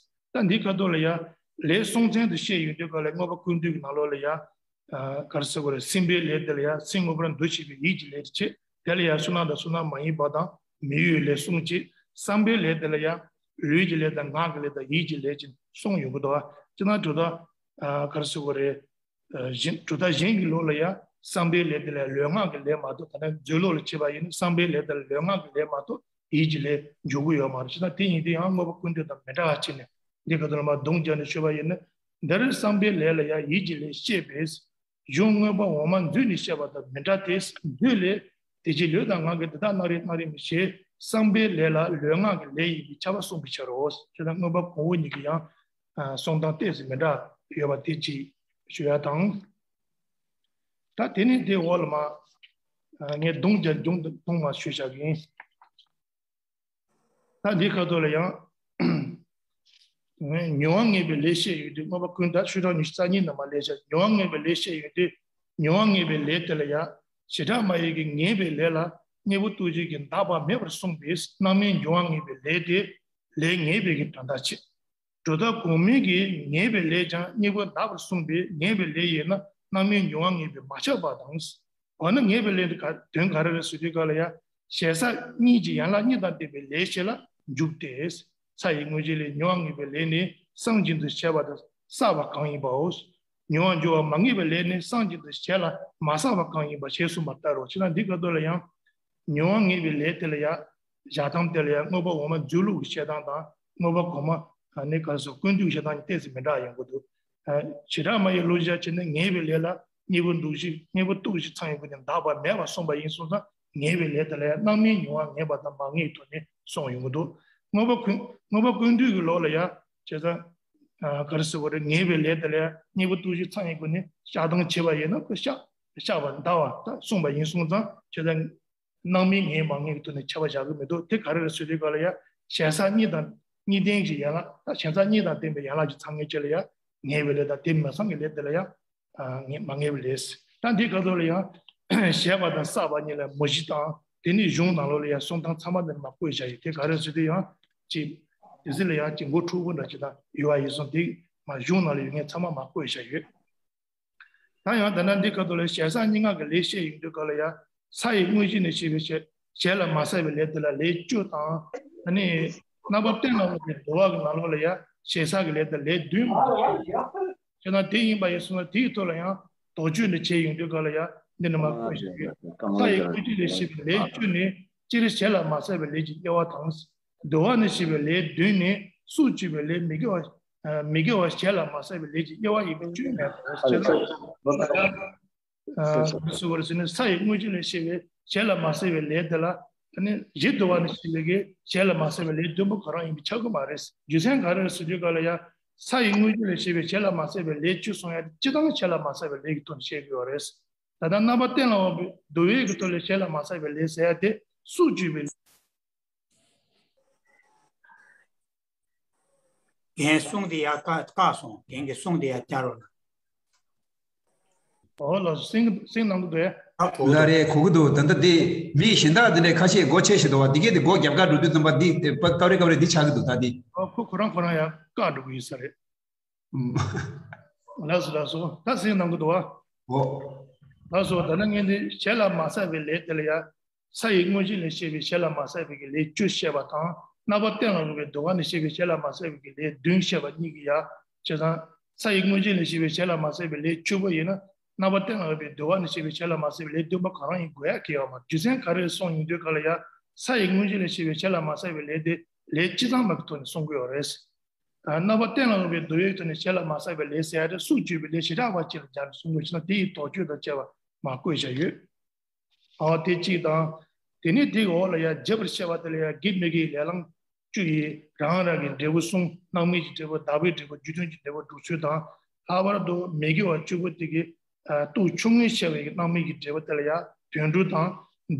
པ། ད་འདི་ཁ་ཐོག་ལ་ཡ། ལས་སྲོང་བཙན་དུ་བཤད་ཡོང་དུས་ག་ལ་མངོན་པ་ཀུན་བཏུས་ཀྱི་ནང་ལོགས་ལ་ཡ། ག་རེ་ཟེར་དགོས་རེད། སེམས་པའི་ལས་དེ་ལ་ཡང་སེམས་མངོན་པར་འདུ་བྱེད་པའི་ཡིད་ཀྱི་ལས་དེ་བྱེད། དེ་ལ་ཡང་བསོད་ནམས་དང་བསོད་ནམས་མ་ཡིན་པ་དང་མི་གཡོ་བའི་ལས་གསུམ་བྱེད། བསམ་པའི་ལས་དེ་ལ་ཡང་ལུས་ཀྱི་ལས་དང་ངག་གི་ལས་དང་ཡིད་ཀྱི་ལས་ཀྱི་གསུམ་ཡོང་གི་འདུག་བ། ཅི་ན་གྲུབ་མཐའ་ག་རེ་ཟེར་དགོས་རེད། གཞན་གྲུབ་མཐའ་གཞན་གྱི་ལུགས་ལ་ཡང་བསམ་པའི་ལས་དེ་ལ་ལུས་ངག་གི་ལས་མ་གཏོགས་ད་ནི་མཛོད་ལུགས་ལ་བྱེད་པ་ཡིན་ན་བསམ་པའི་ལས་དེ་ལ་ལུས་ངག་གི་ལས་མ་གཏོགས་ཡིད་ཀྱི་ལས་འཇུག་གི་ཡོད་མ་རེད། ཅི་ན་དེ་ཡིན་དུས་ཡང་མངོན་པ་ཀུན་བཏུས་དང་མི་འདྲ་བ་བྱས་ནས་འདི་ག་དུ་ལ་མ་གདོང་བརྒྱབ་ནས་ཤོད་པ་ཡིན་ན། འདིར་བསམ་པའི་ལས་ལ་ཡང་ཡིད་ཀྱི་ལས་བཤད་པས། གཞུང་མངོན་པ་འོག་མ་མཛོད་ནས་བཤད་པ་དང་མི་འདྲ་སྟེ་མཛོད་ལས། དེ་ཕྱིར་ལུས་དང་ངག་གི་འདི་དག་སྣ་རེ་སྣ་རེ་མི་ཞེས་བསམ་པའི་ལས་ལ་ལུས་ངག་གི་ལས་ཡིན་པས་ཁྱབ་པ་གསུངས་པའི་ཕྱིར་རོ། ཅེས་དང་མངོན་པ་གོང་འོག་གཉིས་ཀྱི་ཡང་གསུང་སྟངས་ཏོག་ཙམ་མི་འདྲ་ཡོད་པ་དེ་ཅིག་ཞུ་ཡ་དང་། ད་དེ་ནས་དེ་འོག་ལ་མ་ངས་གདོང་བརྒྱབ་གདོང་གདོང་མ་ཞུས་བཞག་གིན། ད་འདི་ཁ་ཐོག་ལ་ཡང་མྱོང་བ་ངེས་པའི་ལས་བཤད་ཡོད་དུས་མངོན་པ་ཀུན་བཏུས་ཤོག་གྲངས་ཉི་ཤུ་རྩ་གཉིས་ནང་མ་ལས་བཤད་མྱོང་བ་ངེས་པའི་ལས་བཤད་ཡོད་དུས་མྱོང་བ་ངེས་པའི་ལས་དེ་ལ་ཡང་བྱེ་བྲག་སྨྲ་བའི་གི་ངེས་པའི་ལས་ལ་གཉེན་པོ་ལྟོ་འཕྱེ་གི་འདག་པ་མེད་པར་གསུངས་པས་རྣམ་སྨིན་མྱོང་བ་ངེས་པའི་ལས་དེ་ལས་ངེས་པའི་གི་དོན་དག་བྱེད། གྲུབ་མཐའ་གོང་མའི་གི་ངེས་པའི་ལས་ཀྱང་གཉེན་པོ་འདག་པར་གསུངས་པས་ངེས་པའི་ལས་ཡིན་ན་རྣམ་སྨིན་མྱོང་བ་ངེས་པས་མ་ཁྱབ་པ་དང་། འོ་ན་ངེས་པའི་ལས་འདི་ག་དོན་ག་རེ་རེད་ཟེར་དུས་ག་ལ་ཡ། ཞེ་ས་གཉིས་ཀྱི་ཡན་ལག་གཉིས་དང་ལྡན་པའི་ལས་བྱེད་ལ་འཇུག་སྟེ། ས་ཡི་དངོས་གཞི་ལས་མྱོང་བ་ངེས་པའི་ལས་ནི་སངས་རྒྱས་འདུ་བྱེད་པ་དང་བསགས་པ་གང་ཡིན་པའོ། མྱོང་བ་འགྱུར་བ་མ་ངེས་པའི་ལས་ནི་སངས་རྒྱས་འདུ་བྱེད་ལ་མ་བསགས་པ་གང་ཡིན་པ་ཞེས་གསུངས་པ་ལྟར་རོ། ཅེ་ན་འདི་ག་དོ་ལ་ཡང་། མྱོང་བ་ངེས་པའི་ལས་དེ་ལ་ཡང་། བཞག་སྟངས་དེ་ལ་ཡང་མངོན་པ་འོག་མ་མཛོད་ལུགས་ཀྱི་བཤད་སྟངས་དང་མངོན་པ་གོང་མ་ནི་ག་རེ་ཟེར་ཀུན་བཏུས་ཀྱི་བཤད་སྟངས་གཉིས་ཏོག་ཙམ་མི་འདྲ་ཡོང་གི་འདུག་བྱེ་བྲག་སྨྲ་བའི་བློ་སྦྱར་བྱས་ན་ངེས་པའི་ལས་ལ་གཉེན་པོ་འདུ་ཤེས་གཉེན་པོ་འདུ་ཤེས་ཚང་ཡོད་པ་དེ་འདག་པ་མེད་པར་གསུངས་པ་ཡིན་སོང་ཙང་ངེས་པའི་ལས་དེ་ལ་ཡང་སྣང་མིན་མྱོང་བ་ངེས་པ་དང་མ་ངེས་ཐོག་ནས་གསུངས་ཡོང་གི་འདུག་མངོན་པ་ཀུན་མངོན་པ་ཀུན་བཏུས་ཀྱི་ལུགས་ལ་ཡང་བྱས་ཙང་ག་རེ་ཟེར་བ་རེད། ངེས་པའི་ལས་དེ་ལ་ཡང་གཉེན་པོ་འདུ་ཤེས་ཚང་ཡོད་པ་ནི་བཤགས་སྟངས་བྱས་པ་ཡིན་ན་ཁོ་བཤགས་བཤགས་པ་འདག་པ་ད་གསུངས་པ་ཡིན་སོང་ཙང་བྱས་ཙང་། སྣང་མིན་ངེས་མ་ངེས་ཀྱི་ཐོག་ནས་ཁྱབ་པ་བཞག་གི་མི་འདུག་དེ་ག་རེ་རེད་ཟེར་དུས་སྐབས་ལ་ཡང་ཞེ་ས་གཉིས་དང་གཉིས་ལྡན་གྱི་ཡན་ལག་ད་ཞེ་ས་གཉིས་དང་ལྡན་པའི་ཡན་ལག་གི་ཚང་ངེས་བཅས་ལ་ཡང་ངེས་པའི་ལས་དང་དེ་མ་ཚང་གི་ལས་དེ་ལ་ཡང་ངེས་མ་ངེས་པའི་ལས། ད་འདི་སྐབས་ཐོག་ལ་ཡང་བཤད་པ་དང་བསགས་པ་གཉིས་ལ་མུ་བཞི་དང་དེ་ནི་གཞུང་ནང་ལོགས་ལ་ཡང་གསུང་སྟངས་ཚང་མ་འདི་ནས་མར་བཀོད་བཞག་ཡོད། དེ་ག་རེ་ཟེར་དུས་ཡང་ཅིག་དེ་ཚོ་ལ་ཡང་ཅིག་མགོ་འཁྲུག་པོ་འདྲ་ཅིག་དང་ཡོད་པ་ཡིན་སོང་དེ་མ་གཞུང་ནང་ལ་ཡོད་མཁན་ཚང་མ་མར་བཀོད་བཞག་ཡོད། ད་ཡང་ད་ལྟ་འདི་སྐབས་ཐོག་ལ་ཞེ་ས་གཉིས་སྔགས་ཀྱི་ལས་བཤད་ཡོང་དུས་སྐབས་ལ་ཡང་ས་ཡི་དངོས་གཞི་ནས་བཤད་པའི་ཞེ་ཞེ་ལ་མ་ཟད་པའི་ལས་དེ་ལ་ལས་བཅུ་དང་། ཨ་ནི་རྣམ་པ་གཏན་ལ་དབབ་པའི་འདུལ་བ་གི་ནང་ལོགས་ལ་ཡང་ཞེ་ས་གི་ལས་དེ་ལས་བདུན་མ་གཏོགས། ཞེ་ན་དེ་ཡིན་པ་ཡིན་སོང་ན་དེའི་ཐོག་ལ་ཡང་དོགས་གཅོད་འདི་བྱས་ཡོང་དུས་སྐབས་ལ་ཡང་འདི་ནི་མ་བཀོད་བཞག་ཡོད། ས་ཡི་དངོས་གཞི་ལས་བཤད་པའི་ལས་བཅུ་ནི་སྤྱིར་ཞེ་ལ་མ་ཟད་པའི་ལས་ཀྱི་དབྱེ་བ་དང་། འདུལ་བ་ནས་བཤད་པའི་ལས་བདུན་ནི་སྲོག་གཅོད་པའི་ལས་མི་དགེ་བ་མི་དགེ་བ་ཞེ་ལ་མ་ཟད་པའི་ལས་ཀྱི་དབྱེ་བ་ཡིན་པས་བཅོས་མེད་པར་བྱས་ན། ཨ་ལས་སོ། ཨ་ལས་སོ། ཨ་འདི་སུ་བར་ཟེར་ནས་ས་ཡི་དངོས་གཞི་ལས་བཤད་པའི་ཞེ་ལ་མ་ཟད་པའི་ལས་དེ་ལ་ཨ་ནི་གཞི་འདུལ་བ་ནས་བཤད་པའི་གི་ཞེ་ལ་མ་ཟད་པའི་ལས་བདུན་པོ་ག་རང་ཡིན་པས་ཁྱབ་ཀྱི་མ་རེད། རྒྱུ་མཚན་ག་རེ་རེད་ཟེར་དུས་སྐབས་ལ་ཡང་ས་ཡི་དངོས་གཞི་ལས་བཤད་པའི་ཞེ་ལ་མ་ཟད་པའི་ལས་བཅུ་གསུང་ཡ་དེ་སྤྱིར་བཏང་ཞེ་ལ་མ་ཟད་པའི་ལས་ཀྱི་དོན་བཤད་ཀྱི་ཡོད་རེད། ད་ལྟ་རྣམ་པ་གཏན་ལ་དབབ་པའི་འདུལ་བའི་གི་ཐོག་ལས་ཞེ་ལ་མ་ཟད་པའི་ལས་ཟེར་ཡ་དེ་སྲོག་གཅོད་པའི་ལས། རྒན་གསུང་དེ་ཡར་བཀག་བཀག་སོང་། རྒན་གྱི་གསུང་དེ་ཡར་བསྐྱར་རོགས་གནང་། ཨོ་ལགས་སོ། གསན་གསན་གནང་གི་འདུག་ཨེ། ཨ་གོ་ལ་རེད། གོ་གི་འདུག་ད་ལྟ་དེ་མི་གཞན་དག་དེ་འདྲས་ཁ་ཤས་སྒོ་ཕྱེ་བཞིན་འདུག་བ། འདི་གས་དེ་སྒོ་རྒྱབ་ཁ་འགྲོ་དུས་ཙམ་པ་འདི་དེ་པ་སྐབས་རེ་སྐབས་རེ་འདི་ཆགས་ཀྱི་འདུག་ད་འདི། ཨོ་ཁོ་ཁོ་རང་ཁོ་རང་ཡར་བཀག་འགྲོ་གི་ཡོད་ས་རེད། ཨུམ། ལགས་སོ་ལགས་སོ། ད་གསན་གནང་གི་འདུག་བ། ཨོ། ལགས་སོ། ད་ནི་ངས་འདི་ཞེ་ལ་མ་ཟད་པའི་ལས་དེ་ལ་ཡ། ས་ཡི་དངོས་གཞི་ལས་བཤད་པའི་ཞེ་ལ་མ་ཟད་པའི་གི་ལས་བཅུ་བཤད་པ་དང་། རྣམ་པ་གཏན་ལ་དབབ་པའི་འདུལ་བ་ནས་བཤད་པའི་ཞེ་ལ་མ་ཟད་པའི་གི་ལས་བདུན་བཤད་པ་གཉིས་ཀྱི་ཡ། བྱས་ཙང་། ས་ཡི་དངོས་གཞི་ལས་བཤད་པའི་ཞེ་ལ་མ་ཟད་པའི་ལས་བཅུ་པོ་ཡིན་ན། རྣམ་པ་གཏན་ལ་དབབ་པའི་འདུལ་བ་ནས་བཤད་པའི་ཞེ་ལ་མ་ཟད་པའི་ལས་བདུན་པོ་ག་རང་ཡིན་དགོས་ཡ་གལ་ཡོད་མ་རེད། རྒྱུ་མཚན་ག་རེ་གསུངས་ཡོང་དུས་ག་ལ་ཡ། ས་ཡི་དངོས་གཞི་ལས་བཤད་པའི་ཞེ་ལ་མ་ཟད་པའི་ལས་དེ་ལས་སྤྱི་ཚང་མ་གི་ཐོག་ནས་གསུང་གི་ཡོད་རེད། རྣམ་པ་གཏན་ལ་དབབ་པའི་འདུལ་བའི་ཐོག་ནས་ཞེ་ལ་མ་ཟད་པའི་ལས་ཟེར་ཡ་དེ་སྲོག་གཅོད་པའི་ལས་བྱེ་བྲག་པ་གཅིག་ལ་སྦྱར་ནས་གསུང་དགོས་ཕྱིར་ན་དེ་ཡི་དོགས་གཅོད་དང་བཅས་པ་མར་བཀོད་བཞག་ཡོད། ཨ་དེ་གཅིག་དང་། དེ་ནས་དེའི་འོག་ལ་ཡང་རྒྱས་པར་བཤད་པ་དེ་ལ་ཡང་དགེ་མི་དགེའི་ལས་ལམ་བཅུ་ཡི་རང་རང་གི་འབྲས་བུ་གསུམ། སྣང་མེད་ཀྱི་འབྲས་བུ། བདག་པོའི་འབྲས་བུ། རྒྱུ་མཐུན་གྱི་འབྲས་བུ་སྒྲུབ་ཚུལ་དང་། ལྷག་པར་དུ་མི་དགེ་བ་བཅུ་པོ་དེ་གི་རྟོག་ཆུང་ངུས་བཤད་པའི་སྣང་མེད་ཀྱི་འབྲས་བུ་དེ་ལ་ཡང་དོན་གྲུབ་དང་།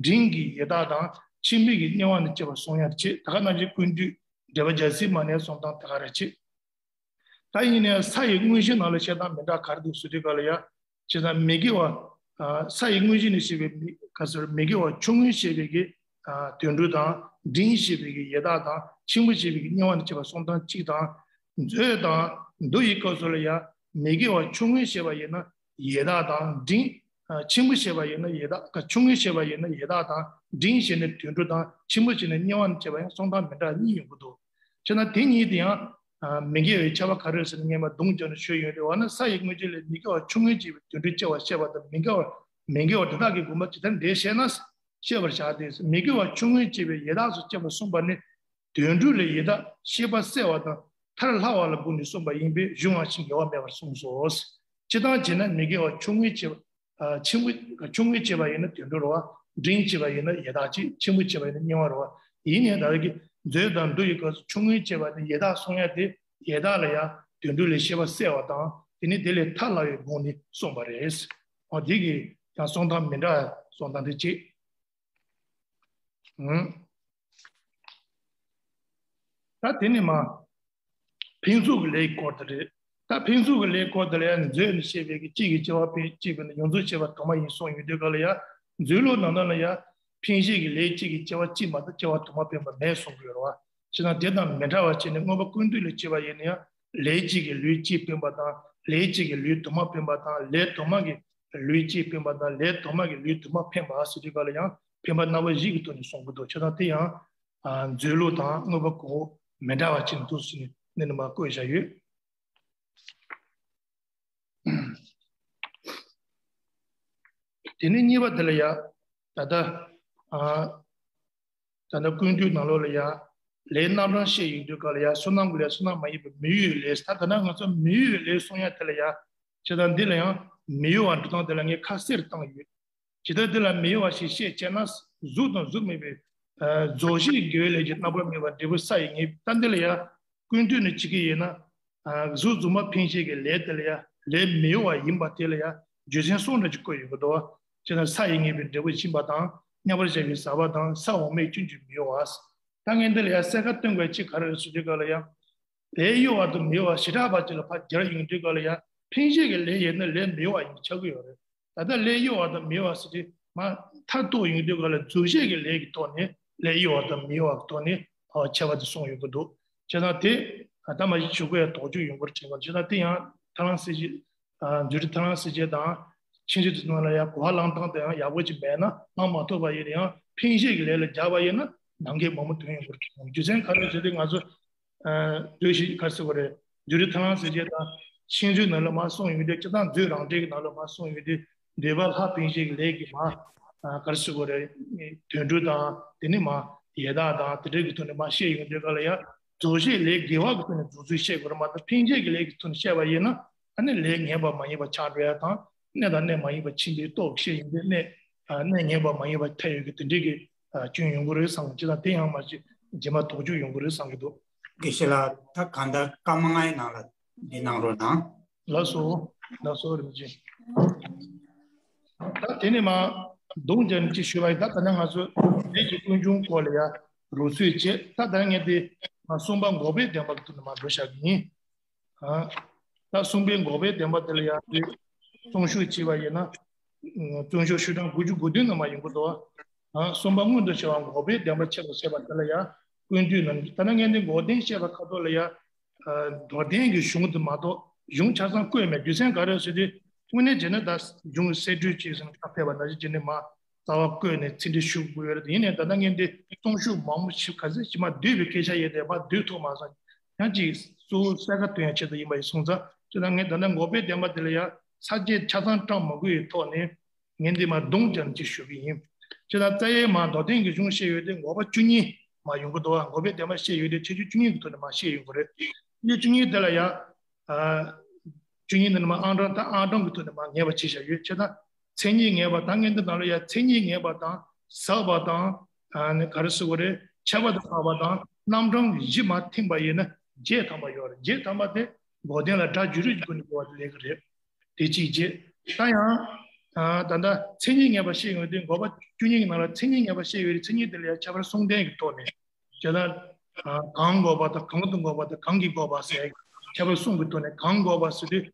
འབྲིང་གི་ཡི་དྭགས་དང་། ཆེན་པོའི་གི་དམྱལ་བ་ནས་སྐྱེ་བ་གསུང་ཡ་བྱེད། ད་ག་ནང་བཞིན་ཀུན་བཏུས་འགྲེལ་པ་རྒྱལ་སྲས་མ་ཎའི་གསུང་སྟངས་དེ་ག་རེ་བྱེད། ད་ཡིན་ནའི་ས་ཡི་དངོས་གཞི་ནང་ལ་བཤད་སྟངས་མི་འདྲ་ག་རེ་འདུག་ཟེར་དུས་སྐབས་ལ་ཡ། བྱས་ཙང་མི་དགེ་བ། ས་ཡི་དངོས་གཞི་ནས་བཤད་པའི་མི་ག་ཟེར་མི་དགེ་བ་ཆུང་ངུས་བཤད་པའི་གི་དོན་གྲུབ་དང་། འབྲིང་བཤད་པའི་གི་ཡི་དྭགས་དང་། ཆེན་པོ་བཤད་པའི་གི་དམྱལ་བ་ནས་སྐྱེ་བ་གསུང་སྟངས་གཅིག་དང་། མཛོད་དང་མདོ་ཡི་སྐབས་སུ་ལ་ཡ་མི་དགེ་བ་ཆུང་ངུས་བཤད་པ་ཡིན་ན་ཡི་དྭགས་དང་། འབྲིང་། ཆེན་པོ་བཤད་པ་ཡིན་ན་ཡི་དྭགས། ཆུང་ངུས་བཤད་པ་ཡིན་ན་ཡི་དྭགས་དང་། འབྲིང་བཤད་ན་དོན་གྲུབ་དང་། ཆེན་པོ་བཤད་ན་དམྱལ་བ་ནས་སྐྱེ་བ་ཡང་གསུང་སྟངས་མི་འདྲ་གཉིས་ཡོང་གི་འདུག་བྱས་ན་དེ་གཉིས་དེ་ཡང་མི་འགལ་བའི་ཁྱད་པར་ག་རེ་ཟེར་ན། སྔས་མ་གདོང་བསྐྱར་ནས་ཤོད་ཡོང་དུས་བ་ན་ས་ཡི་དངོས་གཞི་ལས་མི་དགེ་བ་ཆུང་ངུས་བྱས་པའི་དོན་གྲུབ་སྐྱེ་བ་བཤད་པ་དང་། མི་དགེ་བ་མི་དགེ་བ་དེ་དག་གི་དགོངས་པ་ཇི་ལྟར་འགྲེལ་ཞེ་ན། བཤད་པར་བྱ་སྟེ། མི་དགེ་བ་ཆུང་ངུས་བྱས་པའི་ཡི་དྭགས་སུ་སྐྱེ་བ་གསུངས་པ་ནི། དོན་གྲུབ་ལས་ཡི་དྭགས་ཤེས་པ་གསལ་བ་དང་མཐར་ལྷག་པ་ལ་དགོངས་ནས་གསུངས་པ་ཡིན་པས་གཞུང་དབང་ཆེན་འགལ་བ་མེད་པར་གསུངས་སོ། སྤྱིར་བཏང་བྱས་ན་མི་དགེ་བ་ཆུང་ངུས་བྱས་པ། ཆེན་པོ་ཆུང་ངུས་བྱས་པ་ཡིན་ན་དོན་གྲུབ་རེད་བ། འབྲིང་བྱས་པ་ཡིན་ན་ཡི་དྭགས་བྱས། ཆེན་པོ་བྱས་པ་ཡིན་ན་དམྱལ་བ་རེད་བ། ཡིན་ནའི་ད་གི་མཛོད་དང་མདོ་ཡི་སྐབས་སུ་ཆུང་ངུས་བྱས་པ་དེ་ཡི་དྭགས་གསུང་ཡ་དེ་ཡི་དྭགས་ལ་ཡང་དོན་གྲུབ་ལས་ཤེས་པ་གསལ་བ་དང་། དེ་ནི་དེ་ལས་མཐར་ལྷག་པའི་དགོངས་ནས་གསུངས་པ་རེད། འོ་དེ་གི་ཡང་གསུང་སྟངས་མི་འདྲ་གསུང་སྟངས་དེ་གཅིག་ཨང་། ད་དེ་ནི་མ། ཕན་ཚུན་གྱི་ལས་ཀྱི་སྐོར་དེ་རེད། ད་ཕན་ཚུན་གྱི་ལས་སྐོར་དེ་ལ་ཡང་མཛོད་ནས་བཤད་པའི་གི་གཅིག་གིས་སྐྱེ་བ་ཕན་གཅིག་གིས་ནི་ཡོངས་རྫོགས་སྐྱེ་བ་དུ་མ་ཡིན་གསུངས་ཡོང་དུས་སྐབས་ལ་ཡང་མཛོད་ལུགས་ནང་ལ་ཡང་ཕན་བཞེད་ཀྱི་ལས་གཅིག་གིས་སྐྱེ་བ་གཅིག་མ་གཏོགས་སྐྱེ་བ་དུ་མ་ཕན་པ་མེད་གསུང་གི་ཡོད་རེད་བ། བྱས་ན་དེ་དང་མི་འདྲ་བ་བྱས་ནས་མངོན་པ་ཀུན་བཏུས་ལ་བྱས་པ་ཡིན་ན་ཡང་ལས་གཅིག་གིས་ལུས་གཅིག་ཕན་པ་དང་ལས་གཅིག་གིས་ལུས་དུ་མ་ཕན་པ་དང་ལས་དུ་མ་གིས་ལུས་གཅིག་ཕན་པ་དང་ལས་དུ་མ་གིས་ལུས་དུ་མ་ཕན་པ་ཟེར་དུས་སྐབས་ལ་ཡང་ཕན་པ་རྣམ་པ་བཞི་གི་ཐོག་ནས་གསུང་གི་འདུག་བྱས་ཙང་དེ་ཡང་མཛོད་ལུགས་དང་མངོན་པ་གོང་འོག་མི་འདྲ་བ་ཅིག་འདུག་ཟེར་ནས་འདི་ནས་མར་བཀོད་བཞག་ཡོད། དེ་ནས་གཉིས་པ་དེ་ལ་ཡ། ད་ལྟ། ད་ལྟ་ཀུན་བཏུས་ནང་ལོགས་ལ་ཡ། ལས་རྣམ་གྲངས་བཤད་ཡོང་དུས་སྐབས་ལ་ཡ་བསོད་ནམས་ཀྱི་ལས། བསོད་ནམས་མ་ཡིན་པའི་མི་གཡོ་བའི་ལས། ད་ད་ལྟ་ང་ཚོ་མི་གཡོ་བའི་ལས་གསུང་ཡ་དེ་ལ་ཡ། བྱས་ཙང་འདི་ལ་ཡང་མི་གཡོ་བ་འགྲོ་སྟངས་དེ་ལ་ངས་ཁ་གསལ་བཏང་ཡོད། ཇི་ལྟར་འདི་ལ་མི་གཡོ་བ་ཞེས་བཤད་ཅེ་ན། གཟུགས་དང་གཟུགས་མེད་པའི་རྫོགས་བྱེད་དགེ་བའི་ལས་ཀྱི་རྣམ་པར་སྨིན་པ་འབྲས་བུ་ས་ཡི་ངེས་པའི་ད་འདི་ལ་ཡ། ཀུན་བཏུས་ནས་བྱེད་ཀྱི་ཡིན་ན། གཟུགས་གཟུགས་མ་འཕེན་བྱེད་ཀྱི་ལས་དེ་ལ་ཡ། ལས་མི་གཡོ་བ་ཡིན་པ་དེ་ལ་ཡ། རྒྱུ་མཚན་གསུམ་འདྲ་ཅིག་བཀོད་ཡོང་གི་འདུག་བ། ཅེ་ན། ས་ཡི་ངེས་པའི་འབྲས་བུ་འབྱིན་པ་དང་། མཉམ་པར་བཞག་པའི་ཟག་པ་དང་། ས་འོག་མའི་སྐྱོན་གྱིས་མི་གཡོ་བ། ད་ངས་འདི་ལ་ཡ་གསལ་ཁ་སྟོན་དགོས་ཅིག་ག་རེ་རེད་ཟེར་དུས་སྐབས་ལ་ཡ། ལས་གཡོ་བ་དང་མི་གཡོ་བ་ཞེ་དྲག་པ་ཅིག་ལ་ཕར་སྦྱར་ཡོང་དུས་སྐབས་ལ་ཡ། འཕེན་བྱེད་ཀྱི་ལས་ཡིན་ན་ལས་མི་གཡོ་བ་ཡིན་ཆགས་ཀྱི་ཡོད་རེད། ད་ལྟ་ལས་གཡོ་བ་དང་མི་གཡོ་བ་ཟེར་དུས་མ་མཐར་གཏུགས་ཡོང་དུས་སྐབས་ལ་རྫོགས་བྱེད་ཀྱི་ལས་ཀྱི་ཐོག་ནས་ལས་གཡོ་བ་དང་མི་གཡོ་བ་གི་ཐོག་ནས་ཁྱད་པར་དེ་གསུངས་ཡོང་གི་འདུག་བྱས་ཙང་དེ་ད་མ་གཞི་ཞུ་དགོས་ཡ་དོགས་གཅོད་ཡོང་གི་རེད་དྲན་གི་འདུག་བྱས་ཙང་དེ་ཡང་ཐར་ལམ་གསལ་བྱེད། རྫུ་འཕྲུལ་ཐར་ལམ་གསལ་བྱེད་དང་། ཆོས་འབྱུང་དེ་ཚོ་ནང་ལ་ཡང་གོ་བ་བླང་སྟངས་དེ་ཡང་ཡག་པོ་ཅིག་མེད་ན་བླང་མ་ཐུབ་པ་ཡིན་ན་ཡང་འཕེན་བྱེད་ཀྱི་ལས་ལ་སྦྱར་བ་ཡིན་ན་ནམ་མཁའི་མ་མོ་དོན་ཡོང་གི་རེད་དྲན་གི་འདུག་རྒྱུ་མཚན་ག་རེ་ཟེར་དུས་ང་ཚོ། ཨ། མཛོད་ཞིག་ག་རེ་ཟེར་དགོས་རེད། རྫུ་འཕྲུལ་ཐར་ལམ་གསལ་བྱེད་དང་། ཆོས་འབྱུང་ནང་ལ་མར་གསུངས་ཡོང་དུས་སྤྱིར་བཏང་མཛོད་རང་འགྲེལ་གྱི་ནང་ལ་མར་གསུངས་ཡོང་དུས་འདོད་པ་ལྷ་འཕེན་བྱེད་ཀྱི་ལས་ཀྱི་མར། ཨ། ག་རེ་ཟེར་དགོས་རེད། དོན་སྤྲོས་དང་དེ་ནས་མར་ཡི་དྭགས་དང་དེ་འདྲའི་གི་ཐོག་ནས་མར་བཤད་ཡོང་དུས་སྐབས་ལ་ཡ། རྫོགས་བྱེད་ལས་དགེ་བ་གི་ཐོག་ནས་རྫོགས་ཚུལ་བཤད་དགོས་རེད་མ་གཏོགས་འཕེན་བྱེད་ཀྱི་ལས་ཀྱི་ཐོག་ནས་བཤད་པ་ཡིན་ན། ཨ་ནི་ལས་ངན་པ་མ་ཡིན་པ་ཆགས་འགྲོ་ཡ་དང་། གནས་དང་གནས་མ་ཡིན་པ་ཕྱིན་པའི་སྟོབས་བཤད་ཡོང་དུས་གནས། ཨ། གནས་ངན་པ་མ་ཡིན་པ་ཐལ་ཡོད་ཀྱི་དེ་འདྲའི་གི། ཨ། སྐྱོན་ཡོང་གི་རེད་བསམ་གྱི། ད་དེ་ཡང་མ་གཞི་རྗེས་མ་དོགས་གཅོད་ཡོང་གི་རེད་བསམ་གྱི་འདུག་དགེ་བཤེས་ལགས། ད་གང་ལྟར་སྐར་མ་ལྔའི་ནང་ལ་འདི་གནང་རོགས་གནང་། ལགས་སོ། ལགས་སོ། རིན་པོ་ཆེ། ད་དེ་ནས་མར་གདོང་རྒྱབ་ནས་ཅིག་ཞུས་པ་ཡིན། ད་ད་ནང་ང་ཚོ་ལས་ཀྱི་ཀུན་འབྱུང་སྐོར་ལ་ཡ་རོབ་ཚོད་བྱས། ད་ད་ངས་དེ་མར་གསུམ་པ་འགོག་པའི་བདེན་པ་གི་ཐོག་ནས་མར་འགྲོ་བཞག་གི་ཡིན། ཨ། ད་གསུམ་པའི་འགོག་པའི་བདེན་པ་དེ་ལ་ཡང་དེ་རྩོམ་ཤོག་བྱས་པ་ཡིན་ན། རྩོམ་ཤོག་ཤོག་གྲངས་དགུ་བཅུ་གོ་བདུན་ནང་མར་ཡོང་གི་འདུག་ཨ། གསུམ་པ་མངོན་དུ་བྱ་བ་འགོག་པའི་བདེན་པ་ཆེད་དུ་བྱས་པ་དེ་ལ་ཡང་ཀུན་བཏུས་ནང་ད་ནང་ངས་འདི་འགོག་བདེན་བཤད་པ་ཁ་ཐོག་ལ་ཡང་། ཨ། མདོར་བསྟན་གྱི་གཞུང་དུ་མ་གཏོགས་གཞུང་ཆ་ཚང་བཀོད་མེད། རྒྱུ་མཚན་ག་རེ་ཟེར་དུས་དངོས་གནས་བྱས་ན་ད་གཞུང་གསེད་བཀྲོལ་བྱས་ཟིན་ཁ་ཕེབས་པ་ནང་བཞིན་བྱས་ནས་མར། རྩ་བ་བཀོད་ནས་ཚིག་འགྲེལ་ཞུ་དགོས་ཡོད་རེད། ཡིན་ནའི་ད་ལྟ་ངས་འདི་རྩོམ་ཤོག་མང་པོ་ཞིག་ག་ཚོད་ཅིག་མར་བསྡུས་པའི་སྐད་ཆ་ཡོད་དེ་མར་བསྡུས་ཐུབ་མ་སོང་། ཡང་ཅིག་གཙོ་བོ་གསལ་ཁ་སྟོན་ཡ་ཆེད་དུ་ཡིན་པ་ཡིན་སོང་ཙང་། ཅེ་ན་ངས་ད་ལྟ་འགོག་པའི་བདེན་པ་དེ་ལ་ཡང་ཚར་བཅད་ཆ་ཚང་བཀྲམ་མ་དགོས་པའི་ཐོག་ནས་ངས་འདི་མར་གདོང་བརྒྱབ་ནས་ཅིག་ཞུ་གི་ཡིན། ཅེ་ན་རྩ་ཡའི་མར་མདོར་བསྟན་གྱི་གཞུང་བཤད་ཡོད་དེ་འགོག་པ་བཅུ་གཉིས་མར་ཡོང་གི་འདུག་བ། འགོག་པའི་བདེན་པ་བཤད་ཡོད་དེ་ཁྱད་ཆོས་བཅུ་གཉིས་ཀྱི་ཐོག་ནས་མར་བཤད་ཡོང་གི་རེད། ཁྱད་ཆོས་བཅུ་གཉིས་དེ་ལ་ཡང་། ཨ། བཅུ་གཉིས་འདི་ནི་མར་ཨང་གྲངས་ད་ཨང་གྲངས་ཀྱི་ཐོག་ནས་མར་ངེས་པ་བྱས་བཞག་ཡོད། བྱས་ཙང་མཚན་ཉིད་ངེས་པ་ད་ངས་འདི་ནང་ལ་ཡ་མཚན་ཉིད་ངེས་པ་དང་ཟག་པ་དང་། ཨ་ནི་ག་རེ་ཟེར་དགོས་རེད། ཁྱབ་པ་དང་འཕགས་པ་དང་རྣམ་གྲངས་བཞི་མར་ཐིམ་པ་ཡིན་ན་བརྒྱད་ཐམ་པ་ཡོད་རེད། བརྒྱད་ཐམ་པ་དེ་འགོག་བདེན་ལ་སྒྲ་བརྗོད་རིགས་ཀྱི་སྒོ་ནས་འགོག་པ་དེ་ལས་ཀྱི་རེད། དེ་གཅིག་བྱས། ད་ཡང་། ཨ། ད་ལྟ་མཚན་ཉིད་ངེས་པ་བཤད་ཡོང་དུས་འགོག་པ་བཅུ་གཉིས་ཀྱི་ནང་ལ་མཚན་ཉིད་ངེས་པ་བཤད་ཡོད་རེད། མཚན་ཉིད་དེ་ལ་ཡང་ཁྱད་པར་གསུམ་ལྡན་གྱི་ཐོག་ནས། བྱས་ན། ཨ། གང་འགོག་པ་དང་གང་དུ་འགོག་པ་དང་གང་གིས་འགོག་པ་ཟེར་ཁྱད་པར་གསུམ་གྱི་ཐོག་ནས། གང་འགོག་པ་ཟེར་དུས།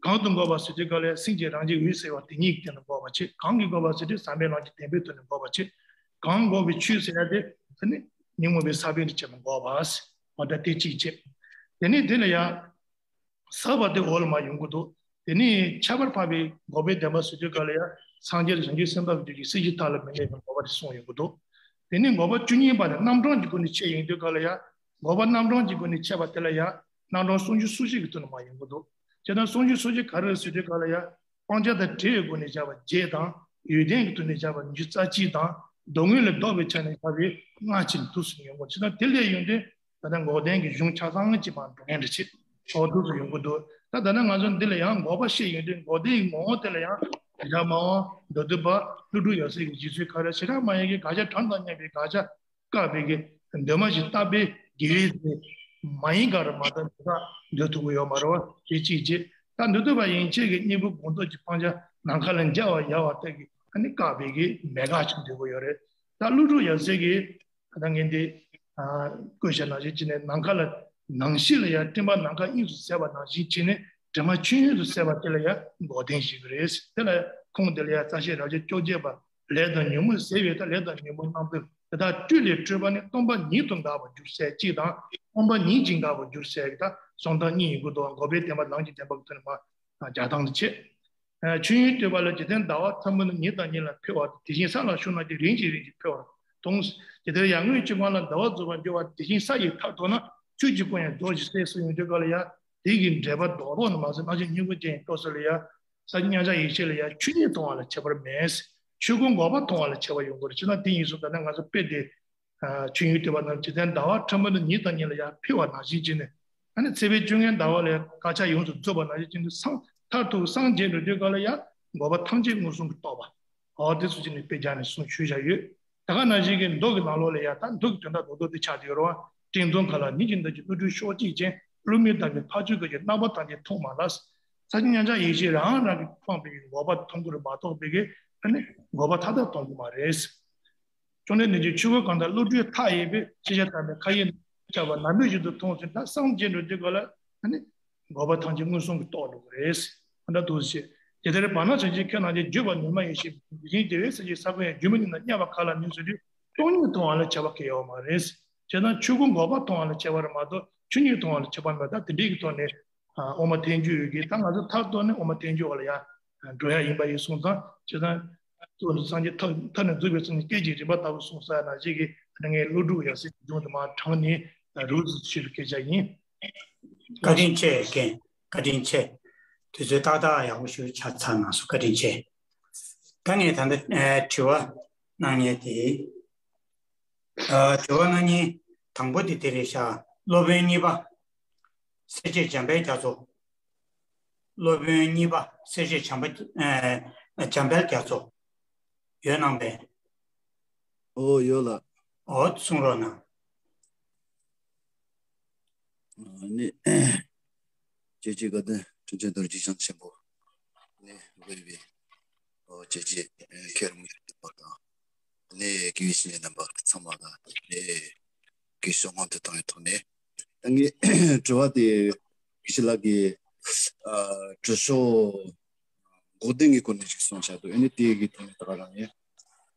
གང་དུ་འགོག་པ་ཟེར་དུས་སྐབས་ལ་སེམས་ཅན་རང་བཞིན་འོད་གསལ་བ་དེ་ཉིད་ཀྱི་སྟེང་དུ་འགོག་པ་བྱེད། གང་གིས་འགོག་པ་ཟེར་དུས་ཟབ་མོའི་ལམ་གྱི་བདེན་པའི་ཐོག་ནས་འགོག་པ་བྱེད། གང་འགོག་པའི་ཆོས་ཟེར་ཡ་དེ་ཨ་ནི་ཉོན་མོངས་པའི་ས་བོན་དུ་བྱས་ནས་འགོག་པ། འོ་ད་དེ་གཅིག་བྱས། དེ་ནས་དེ་ལ་ཡང་། ཟག་པ་དེ་འོག་ལ་མར་ཡོང་གི་འདུག་དེ་ནས་ཁྱད་པར་འཕགས་པའི་འགོག་པའི་བདེན་པ་ཟེར་དུས་སྐབས་ལ་ཡང་སངས་རྒྱས་ལ་བྱང་ཆུབ་སེམས་དཔའ་གི་རྒྱུད་ཀྱི་སྲིད་ཞིའི་མཐའ་ལ་མི་གནས་པའི་འགོག་པ་དེ་གསུངས་ཡོང་གི་འདུག་དེ་ནས་འགོག་པ་བཅུ་གཉིས་པ་དེ་རྣམ་གྲངས་ཀྱི་སྒོ་ནས་འཆད་ཡོང་དུས་སྐབས་ལ་ཡང་འགོག་པ་རྣམ་གྲངས་ཀྱི་སྒོ་ནས་འཆད་པ་དེ་ལ་ཡང་རྣམ་གྲངས་སུམ་ཅུ་སོ་གཅིག་གི་ཐོག་ནས་མར་ཡོང་གི་འདུག་བྱས་ཙང་སུམ་ཅུ་སོ་གཅིག་ག་རེ་རེད་ཟེར་དུས་སྐབས་ལ་ཡང་སྤང་བྱ་དང་འབྲེལ་བའི་སྒོ་ནས་བྱས་པ་བརྒྱད་དང་ཡོན་ཏན་གྱི་ཐོག་ནས་བྱས་པ་ཉི་ཤུ་རྩ་གཅིག་དང་སྡུག་བསྔལ་ལས་ལྡོག་པའི་ཆ་ནས་བྱས་པའི་ལྔ་བྱས་ནས་འདུག་སེ་ཡོང་གི་འདུག་བྱས་ཙང་དེ་ལས་ཡོང་དུས། ད་ལྟ་འགོག་བདེན་གྱི་གཞུང་ཆ་ཚང་གཅིག་མར་འགྲོ་མཁན་འདྲ་ཅིག་འོ་འདུག་སེ་ཡོང་གི་འདུག་ད་ད་ལྟ་ང་ཚོ་འདི་ལ་ཡང་འགོག་པ་བཤད་ཡོང་དུས་འགོག་བདེན་གྱི་ངོ་བོ་དེ་ལ་ཡང་དེ་འདྲ་མ་འོངས་མདོ་སྡུད་པ་ཀླུ་སྒྲུབ་ཡབ་སྲས་ཀྱི་རྗེ་བཙུན་ག་རེ་ཞེ་དྲག་མ་ཡིན་གྱི་དགག་བྱ་གྲངས་དང་མཉམ་པའི་དགག་བྱ་བཀག་པའི་གི་འདུན་མ་ཞིག་བཏབ་པའི་དགེ་བའི་རྩ་མ་ཡིན་ག་རེ་མ་གཏོགས་འདི་དག་འདོད་ཐུབ་ཀྱི་ཡོད་མ་རེད་བ། དེ་གཅིག་བྱས། ད་མདོ་སྡུད་པ་ཡན་ཆད་ཀྱི་གཉེན་པོ་སྒོམ་སྟོབས་ཀྱི་སྤང་བྱ་ནམ་མཁའ་ལ་འཇའ་བ་ཡལ་བ་ལྟར་གྱི་ཨ་ནི་བཀག་པའི་གི་མེད་དགག་ཅིག་འདོད་ཀྱི་ཡོད་རེད། ད་ཀླུ་སྒྲུབ་ཡབ་སྲས་ཀྱིས། ད་ལྟ་ངས་འདི། ཨ། བཀོད་བཞག་ནང་བཞིན་བྱས་ནས་ནམ་མཁའ་ལ་ནམ་ཞིག་ལ་ཡང་སྤྲིན་པ་ནམ་མཁའ་དབྱིངས་སུ་གསལ་བ་ནང་བཞིན་བྱས་ནས་དྲི་མ་ཆོས་དབྱིངས་སུ་གསལ་བ་དེ་ལ་ཡང་འགོག་བདེན་ཞེས་པ་རེད། དེ་ལ་ཁུངས་དེ་ལ་ཡང་རྩ་ཤེ་རབ་བྱེད་བཅོ་བརྒྱད་པ། ལས་དང་ཉོན་མོངས་ཟད་པའི་ཐབས། ལས་དང་ཉོན་མོངས་རྣམ་གྲོལ་དེ་དག་སྤྲོས་ལས་སྤྲོས་པ་ནི། སྟོང་པ་ཉིད་དུ་འདག་པར་འགྱུར་ཟེར་གཅིག་དང་། སྟོང་པ་ཉིད་ཀྱིས་འགག་པར་འགྱུར་ཟེར་གྱི་ད་གསུང་སྟངས་གཉིས་ཡོང་གི་འདུག་འགོག་པའི་བདེན་པ་ལམ་གྱི་བདེན་པ་གི་ཐོག་ནས་མར་རྒྱག་སྟངས་དེ་བྱེད། ཨ། ཆོས་དབྱིངས་བསྟོད་པ་ལ། འཇིག་རྟེན་ཟླ་བ་ཚ་མོ་ནི། ཉི་དང་ཉིན་ལ་འཕེལ་བ་དང་། དེ་བཞིན་ས་ལ་ཞུགས་ན་ཀྱང་རིམ་གྱིས་རིམ་གྱིས་འཕེལ་བར་མཐོང་། དེ་ལྟར་ཡར་ངོའི་ཆུ་སྒང་ལ་ཟླ་བ་རྫོགས་པར་འགྱུར་བ། དེ་བཞིན་ས་ཡི་མཐའ་ཐོག་ན་ཆོས་ཀྱི་ཕུང་ཡང་རྫོགས་ཤིང་ཟད། ཟེར་ཡོང་དུས་སྐབས་ལ་ཡང་དེ་གི་འགྲེལ་པ་རྡོག་རྡོག་ནི་མ་ཟད། སྔགས་ཆེན་སྙིང་པོ་ཅན་གྱི་སྐབས་སུ་ལ་ཡང་ས་སྐྱ་མཉམ་གཞག་ཡེ་ཤེས་ལ་ཡང་ཆོས་ཉིད་མཐོང་བ་ལ་ཁྱད་པར་མེད། ཆོས་སྐུ་འགོག་པ་མཐོང་བ་ལ་ཁྱད་པར་ཡོང་གི་རེད། བྱས་ན་དེ་ཡིན་སོང་ད་ནི་ང་ཚོ་དཔེ་དེ། ཆོས་ཉིད་བསྟོད་པ་ནང་ཇི་ལྟར་ཟླ་བ་ཕྲ་མོ་ནི་ཉིན་དང་ཉིན་ལ་ཡང་འཕེལ་བ་ནང་བཞིན་བྱས་ནས། ཨ་ནི་ཚེས་པའི་བཅོ་ལྔའི་ཟླ་བ་ལ་ཡང་དཀར་ཆག་ཡོངས་སུ་རྫོགས་པ་ནང་བཞིན་བྱས་ནས། སངས་མཐར་ཐུག་སངས་རྒྱས་འགྲོ་དུས་སྐབས་ལ་ཡང་འགོག་པ་ཐམས་ཅད་མངོན་སུམ་གྱིས་རྟོགས་པ། འོ་དེ་ཚོ་བྱས་ནས་དཔེ་རྒྱག་ནས་གསུངས་ཞུས་བཞག་ཡོད། ད་ག་ནང་བཞིན་གྱི་མདོ་གི་ནང་ལོགས་ལ་ཡང་ད་མདོ་གི་དོན་དག་རྡོག་རྡོག་དེ་ཆགས་བསྡད་ཡོད་རེད་བ། སྤྲིན་གདོང་ཁ་ལ་ཉིན་གཅིག་ཟླ་གཅིག་གློག་འཕྲུལ་ཤོག་གཅིག་ཅན། བསླུ་མེད་དག་གིས་ཕར་ཚུར་ཀུན་གྱི་རྣམ་པ་ཐམས་ཅད་མཐོང་མ་ལགས། ས་སྐྱ་མཉམ་གཞག་ཡེ་ཤེས་རང་རང་གིས་སྤངས་པའི་འགོག་པ་མཐོང་གི་རེད་མ་གཏོགས་པའི་གི་ཨ་ནི་འགོག་པ་མཐའ་དག་མཐོང་གི་མ་རེད། བཅོམ་ལྡན་འདས་ཀྱིས་ཆོས་སྐུ་གང་དག་བློ་གྲོས་མཐའ་ཡས་པའི། ཤེས་བྱ་ཐ་མལ་མཁའ་ཡི་ཁྱབ་པ་ནམ་འབད་བཞིན་དུ་མཐོང་ཚུལ་ལྟར་སངས་རྒྱས་འགྲོ་དུས་སྐབས་ལ་ཨ་ནི་འགོག་པ་ཐམས་ཅད་མངོན་སུམ་གྱིས་རྟོགས་འགྲོ་གི་རེད། ཨ་འདྲ་འདུག་ཟེར། དེ་ལྟར་བར་སྣང་བྱང་ཆུབ་ཁྱོད་རྣམས་ཀྱིས། བརྗོད་པར་ནུས་མ་ཡེ་ཤེས་མིག་བཞིན་ཏེ། ཟེར་གྱི་ས་ཁོ་ཡང་རྒྱུ་མི་ནུས་ན་སྙམ་པ་ག་ལ་ནུས་ཟེར་དུས། སྟོང་ཉིད་མཐོང་བ་ལ་ཁྱབ་པ་གང་ཡང་ཡོད་མ་རེད། བྱས་ཙང་ཆོས་སྐུ་འགོག་པ་མཐོང་བ་ལ་ཁྱབ་པ་རེད་མ་གཏོགས་ཆོས་ཉིད་མཐོང་བ་ལ་ཁྱབ་པ་མེད། ད་དེ་འདྲའི་གི་ཐོག་ནས་ཨ་དབུ་མ་ཐལ་འགྱུར་ཡོད་ཀྱི། ད་ང་ཚོ་མཐར་གཏུགས་ནས་དབུ་མ་ཐལ་འགྱུར་བ་ལ་ཡང་འགྲོ་ཡ་ཡིན་པ་ཡིན་སོང་ཙང་། བྱས་ཙང་གཙོ་བོ་སངས་རྒྱས་མཐའ་མཐའ་ནས་རྫོགས་པའི་སངས་རྒྱས་སྐད་ཅིག་རིག་པ་ལྟ་བུ་གསུངས་ས་ནང་བཞིན་གྱི་ངས་སློབ་ཕྲུག་ཡང་སྲིད་སྦྱོང་དུ་མ་དྲངས་ནས་རུ་ཞུ་རུ་སྐད་ཆ་ཡིན། བཀའ་དྲིན་ཆེ་རྒན། བཀའ་དྲིན་ཆེ། དུས་ཚོད་ཏག་ཏག་ཡག་པོ་ཞིག་ཆགས་ཚར་གནང་སོང་། བཀའ་དྲིན་ཆེ། ད་ངས་ད་ལྟ་ཨ་དྲི་བ་གནང་མཁན་དེ། ཨ་དྲི་བ་གནང་མཁན་དང་པོ་དེ་དེ་རེད་ཤག་སློབ་དཔོན་གཉིས་པ་སེར་བྱེས་འཇམ་དཔལ་རྒྱ་མཚོ། སློབ་དཔོན་གཉིས་པ་སེར་བྱེས་འཇམ་པ་ཨ་འཇམ་དཔལ་རྒྱ་མཚོ། ཡོད་སྣང་བས། ཨོ་ཡོད་ལགས། ཨོ་གསུང་རོགས་གནང་། ཨ་ནི། སྐྱེས་ཆེན་དགའ་ལྡན་དྲིན་ཅན་རྡོ་རྗེ་འཆང་ཆེན་པོ། ནས་དབུས་པའི་ཨོ་སྐྱེས་ཆེན་མཁས་རིང་མོ་ཡོད་པ་དང་། ནས་དགེ་བའི་བཤེས་གཉེན་རྣམ་པ་ཚང་མ་ལ་ནས་དགེ་བཤེས་སྔོན་དུ་བཏང་བའི་ཐོག་ནས། ད་ངས་དྲི་བ་དེ་དགེ་བཤེས་ལགས་ཀྱིས་ཨ་དྲི་ཤོག་འགོག་བདེན་གྱི་སྐོར་ནས་ཞིག་གསུངས་བཞག་འདུག་ཨ་ནི་དེ་གི་ཐོག་ནས་ད་ག་རང་ཡིན།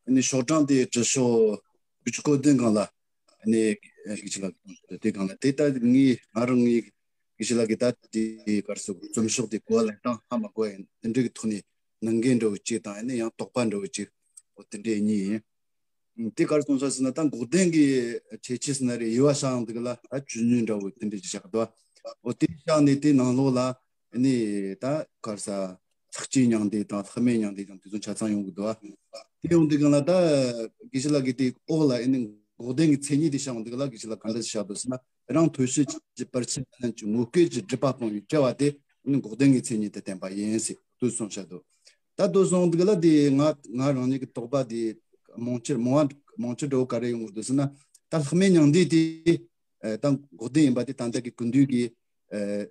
ཨ་ནི་ཤོག་གྲངས་དེ་དྲི་ཤོག་དགུ་བཅུ་གོ་བདུན་སྒང་ལ། ཨ་ནི་དགེ་བཤེས་ལགས་དེ་སྒང་ལ་དེ་ལྟ་ངས་ང་རང་ངས་དགེ་བཤེས་ལགས་ཀྱིས་ད་དེ་ག་རེ་ཟེར་རྩོམ་ཤོག་དེ་གོ་བ་ལེན་སྟངས་ཧ་མ་གོ་ཡ་དེ་འདྲ་གི་ཐོག་ནས་ནང་འགལ་འདྲ་བོ་གཅིག་དང་ཨ་ནི་ཡང་དོགས་པ་འདྲ་བོ་གཅིག་འོ་དེ་འདྲ་གཉིས་ཡིན། དེ་ག་རེ་གསུངས་ས་ཟེར་ན་ད་འགོག་བདེན་གྱི་ཁྱད་ཆོས་ཟེར་ན་རེད། དབྱེ་བ་བཞག་ཡོང་དུས་ལ་ད་ཇུས་ཉུང་འདྲ་བོ་དེ་འདྲ་ཅིག་བཞག་འདུག་འོ་དེ་བཞག་ནས་དེ་ནང་ལོགས་ལ་ཨ་ནི་ད་ག་རེ་ཟ། ལྷག་བཅས་མྱང་འདས་དང་ལྷག་མེད་མྱང་འདས་དང་དེ་ཚོ་ཆ་ཚང་ཡོང་གི་འདུག་ཨ། དེ་ཡོང་དུས་སྒང་ལ་ད་དགེ་བཤེས་ལགས་ཀྱིས་དེ་འོག་ལ་ཨ་ནི་འགོག་བདེན་གྱི་མཚན་ཉིད་དེ་བཞག་ཡོང་དུས་སྒང་ལ་དགེ་བཤེས་ལགས་ག་འདྲ་ཞིག་བཞག་འདུག་ཟེར་ན། རང་དོན་སྤྱི་གཅིག་པར་ཆད་མེད་ལྷན་ཅིག་ངོ་སྐལ་གྱི་སྒྲིབ་པ་སྤངས་པའི་དཔྲལ་བ་དེ་ཨ་ནི་འགོག་བདེན་གྱི་མཚན་ཉིད་དུ་བསྟན་པ་ཡིན་ཟེར་དེ་གསུངས་བཞག་འདུག་ད་དེ་སོང་དུས་སྒང་ལ་དེ་ང་ང་རང་ཉིད་ཀྱི་དོགས་པ་དེ་མང་ཆེར་མང་བ་མང་ཆེ་འདྲ་བོ་ག་རེ་ཡོང་གི་འདུག་ཟེར་ན། ད་ལྷག་མེད་མྱང་འདས་དེ་ཨ་ད་འགོག་བདེན་ཡིན་པ་དེ་ད་ལྟ་གི་སྐུ་མདུན་གྱི་ཨ།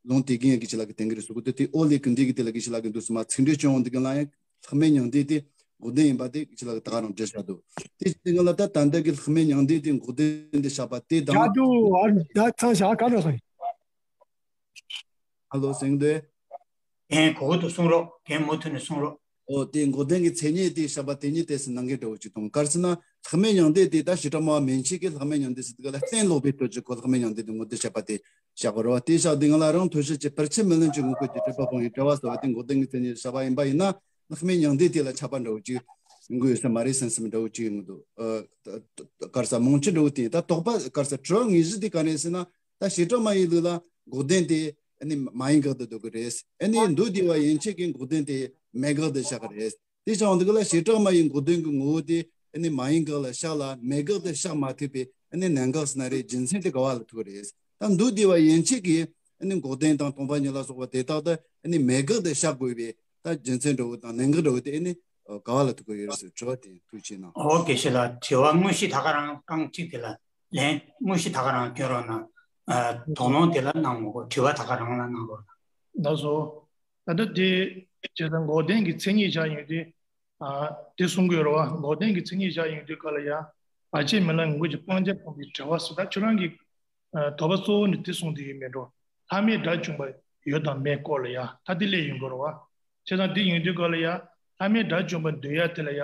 ལུང་དེ་གིན་ཡང་དགེ་བཤེས་ལགས་ཀྱིས་བསྟན་གྱི་རེད་ཟེར་གོ་དེ། དེ་ཨོ་ལེ་ཀུན་ལྡན་གྱི་དེ་ལ་དགེ་བཤེས་ལགས་ཀྱིས་འདུག་སེ་མ་ཚིག་འགྲེལ་བྱུང་འོང་དེ་གིན་ལ་ཡང་ལྷག་མེད་མྱང་འདས་དེ་འགོག་བདེན་ཡིན་པ་དེ་དགེ་བཤེས་ལགས་ཀྱིས་ད་ག་རང་འགྲེལ་བཞག་འདུག་དེ་བྱས་དེ་གིན་ལ་ད་ད་ལྟ་གི་ལྷག་མེད་མྱང་འདས་དེ་འགོག་བདེན་དེ་བཞག་པ་དེ་དང་། ཇ་དུ་ཨ་ད་ཚང་བཞག་ག་འགྲོ་སོང་། ཧ་ལོ་གསན་འདོད། རྒན་གོ་གོ་དུ་གསུང་རོགས། རྒན་མུ་མཐུད་ནས་གསུང་རོགས། ཨོ་དེ་འགོག་བདེན་གྱི་མཚན་ཉིད་དེ་བཤད་པ་དེ་ཉིད་དེ་སུ་ནང་གི་འདྲ་བོ་ཅིག་དང་ག་རེ་ཟེར་ན་ལྷག་མེད་མྱང་འདས་དེ་ད་བྱེ་བྲག་སྨྲ་བ་མན་ཆད་ཀྱིས་ལྷག་མེད་མྱང་འདས་ཟེར་དུས་ག་ལ་གཏན་ལོག་པའི་དོན་གྱི་གོ་ལྷག་མེད་མྱང་འདས་དེ་ངོ་དེ་བཤད་པ་དེ་བཞག་གོ་ར་བ། དེ་བཞག་དེ་ང་ལ་རང་དོན་སྤྱི་གཅིག་པར་ཆད་མེད་ལྷན་ཅིག་ངོ་སྐལ་གྱི་སྒྲིབ་པ་སྤངས་པའི་དཔྲལ་བ་ཟེར་བ་དེ་འགོག་བདེན་གྱི་མཚན་ཉིད་བཤད་པ་ཡིན་པ་ཡིན་ན་ལྷག་མེད་མྱང་འདས་དེ་ལ་ཁྱབ་པ་འདྲ་བོ་ཅིག་ཡོང་གི་ཡོད་ས་མ་རེད་བསམ་བསམ་འདྲ་བོ་ཅིག་ཡོང་གི་འདུག་ཨ་ག་རེ་ཟ་མང་ཆེ་འདྲ་བོ་དེ་ད་དོགས་པ་ག་རེ་ཟ་དྲི་བ་དངོས་གཞི་དེ་ག་རེ་ཟེར་ན། ད་བྱེ་བྲག་སྨྲ་བའི་ལུགས་ལ་འགོག་བདེན་དེ་ཨ་ནི་མ་ཡིན་དགག་ཏུ་འདོད་ཀྱི་རེད། ཨ་ནི་མདོ་སྡེ་པ་ཡན་ཆད་ཀྱིས་འགོག་བདེན་དེ་མེད་དགག་ཏུ་བཞག་གི་རེད། དེ་བྱུང་འདུག་ལ་བྱེ་བྲག་སྨྲ་བའི་འགོག་བདེན་གྱི་ངོ་བོ་དེ་ཨ་ནི་མ་ཡིན་དགག་ལ་བཞག་ལ་མེད་དགག་ཏུ་བཞག་མ་ཐུབ་པའི་ཨ་ནི་ནན་དགག་ཟེར་ན་རེད། རྒྱུ་མཚན་དེ་ག་བ་ལ་ཐུག་གི་རེད། ད་མདོ་སྡེ་པ་ཡན་ཆད་ཀྱིས་ཨ་ནི་འགོག་བདེན་དང་སྟོང་པ་ཉིད་ལ་སོགས་པ་དེ་དག་ཏུ་ཨ་ནི་མེད་དགག་ཏུ་བཞག་དགོས་པའི་ད་རྒྱུ་མཚན་འདྲ་བོ་དང་ནན་དགག་འདྲ་བོ་དེ་ཨ་ནི་ག་བ་ལ་ཐུག་གི་ཡོད་རེད་ཟེར་དྲི་བ་དེ་ཐུགས་ཆེ་གནང་། ཨོ་དགེ་བཤེས་ལགས། དྲི་བ་དངོས་གཞི་ད་ག་རང་རྐང་གཅིག་དེ་ལ་ལན་དངོས་གཞི་ད་ག་རང་སྐྱོན་རོགས་གནང་། ཨ་དོགས་སློང་དེ་ལ་གནང་མ་དགོས། དྲི་བ་ད་ག་རང་ལ་གནང་རོགས་གནང་། ལགས་སོ། ད་ལྟ་དེ་བྱས་ཙང་འགོག་བདེན་གྱི་མཚན་ཉིད་བཞག་ཡོང་དུས། ཨ་དེ་གསུང་གི་ཡོད་རེད་བ། འགོག་བདེན་གྱི་མཚན་ཉིད་བཞག་ཡོང་དུས་ག་ལ་ཡ། བར་ཆད་མེད་ལ་ངོ་སྐལ་གྱི་སྤང་བྱ་སྤངས་པའི་དཔྲལ་བ་ཟེར། ད་ཁྱོད་རང་གི་ཨ་དོགས་པ་གཙོ་བོ་ནི་དེ་གསུངས་དེ་ཡོད་མེད་འགྲོ། ལྷག་མེད་དགྲ་བཅོམ་པ་ཡོད་དང་མེད་སྐོར་ལ་ཡ་ད་དེ་སླེབས་ཡོང་གི་རེད་བ། བྱས་ཙང་དེ་ཡོང་དུས་ག་ལ་ཡ། ལྷག་མེད་དགྲ་བཅོམ་པ་འདོད་ཡ་དེ་ལ་ཡ།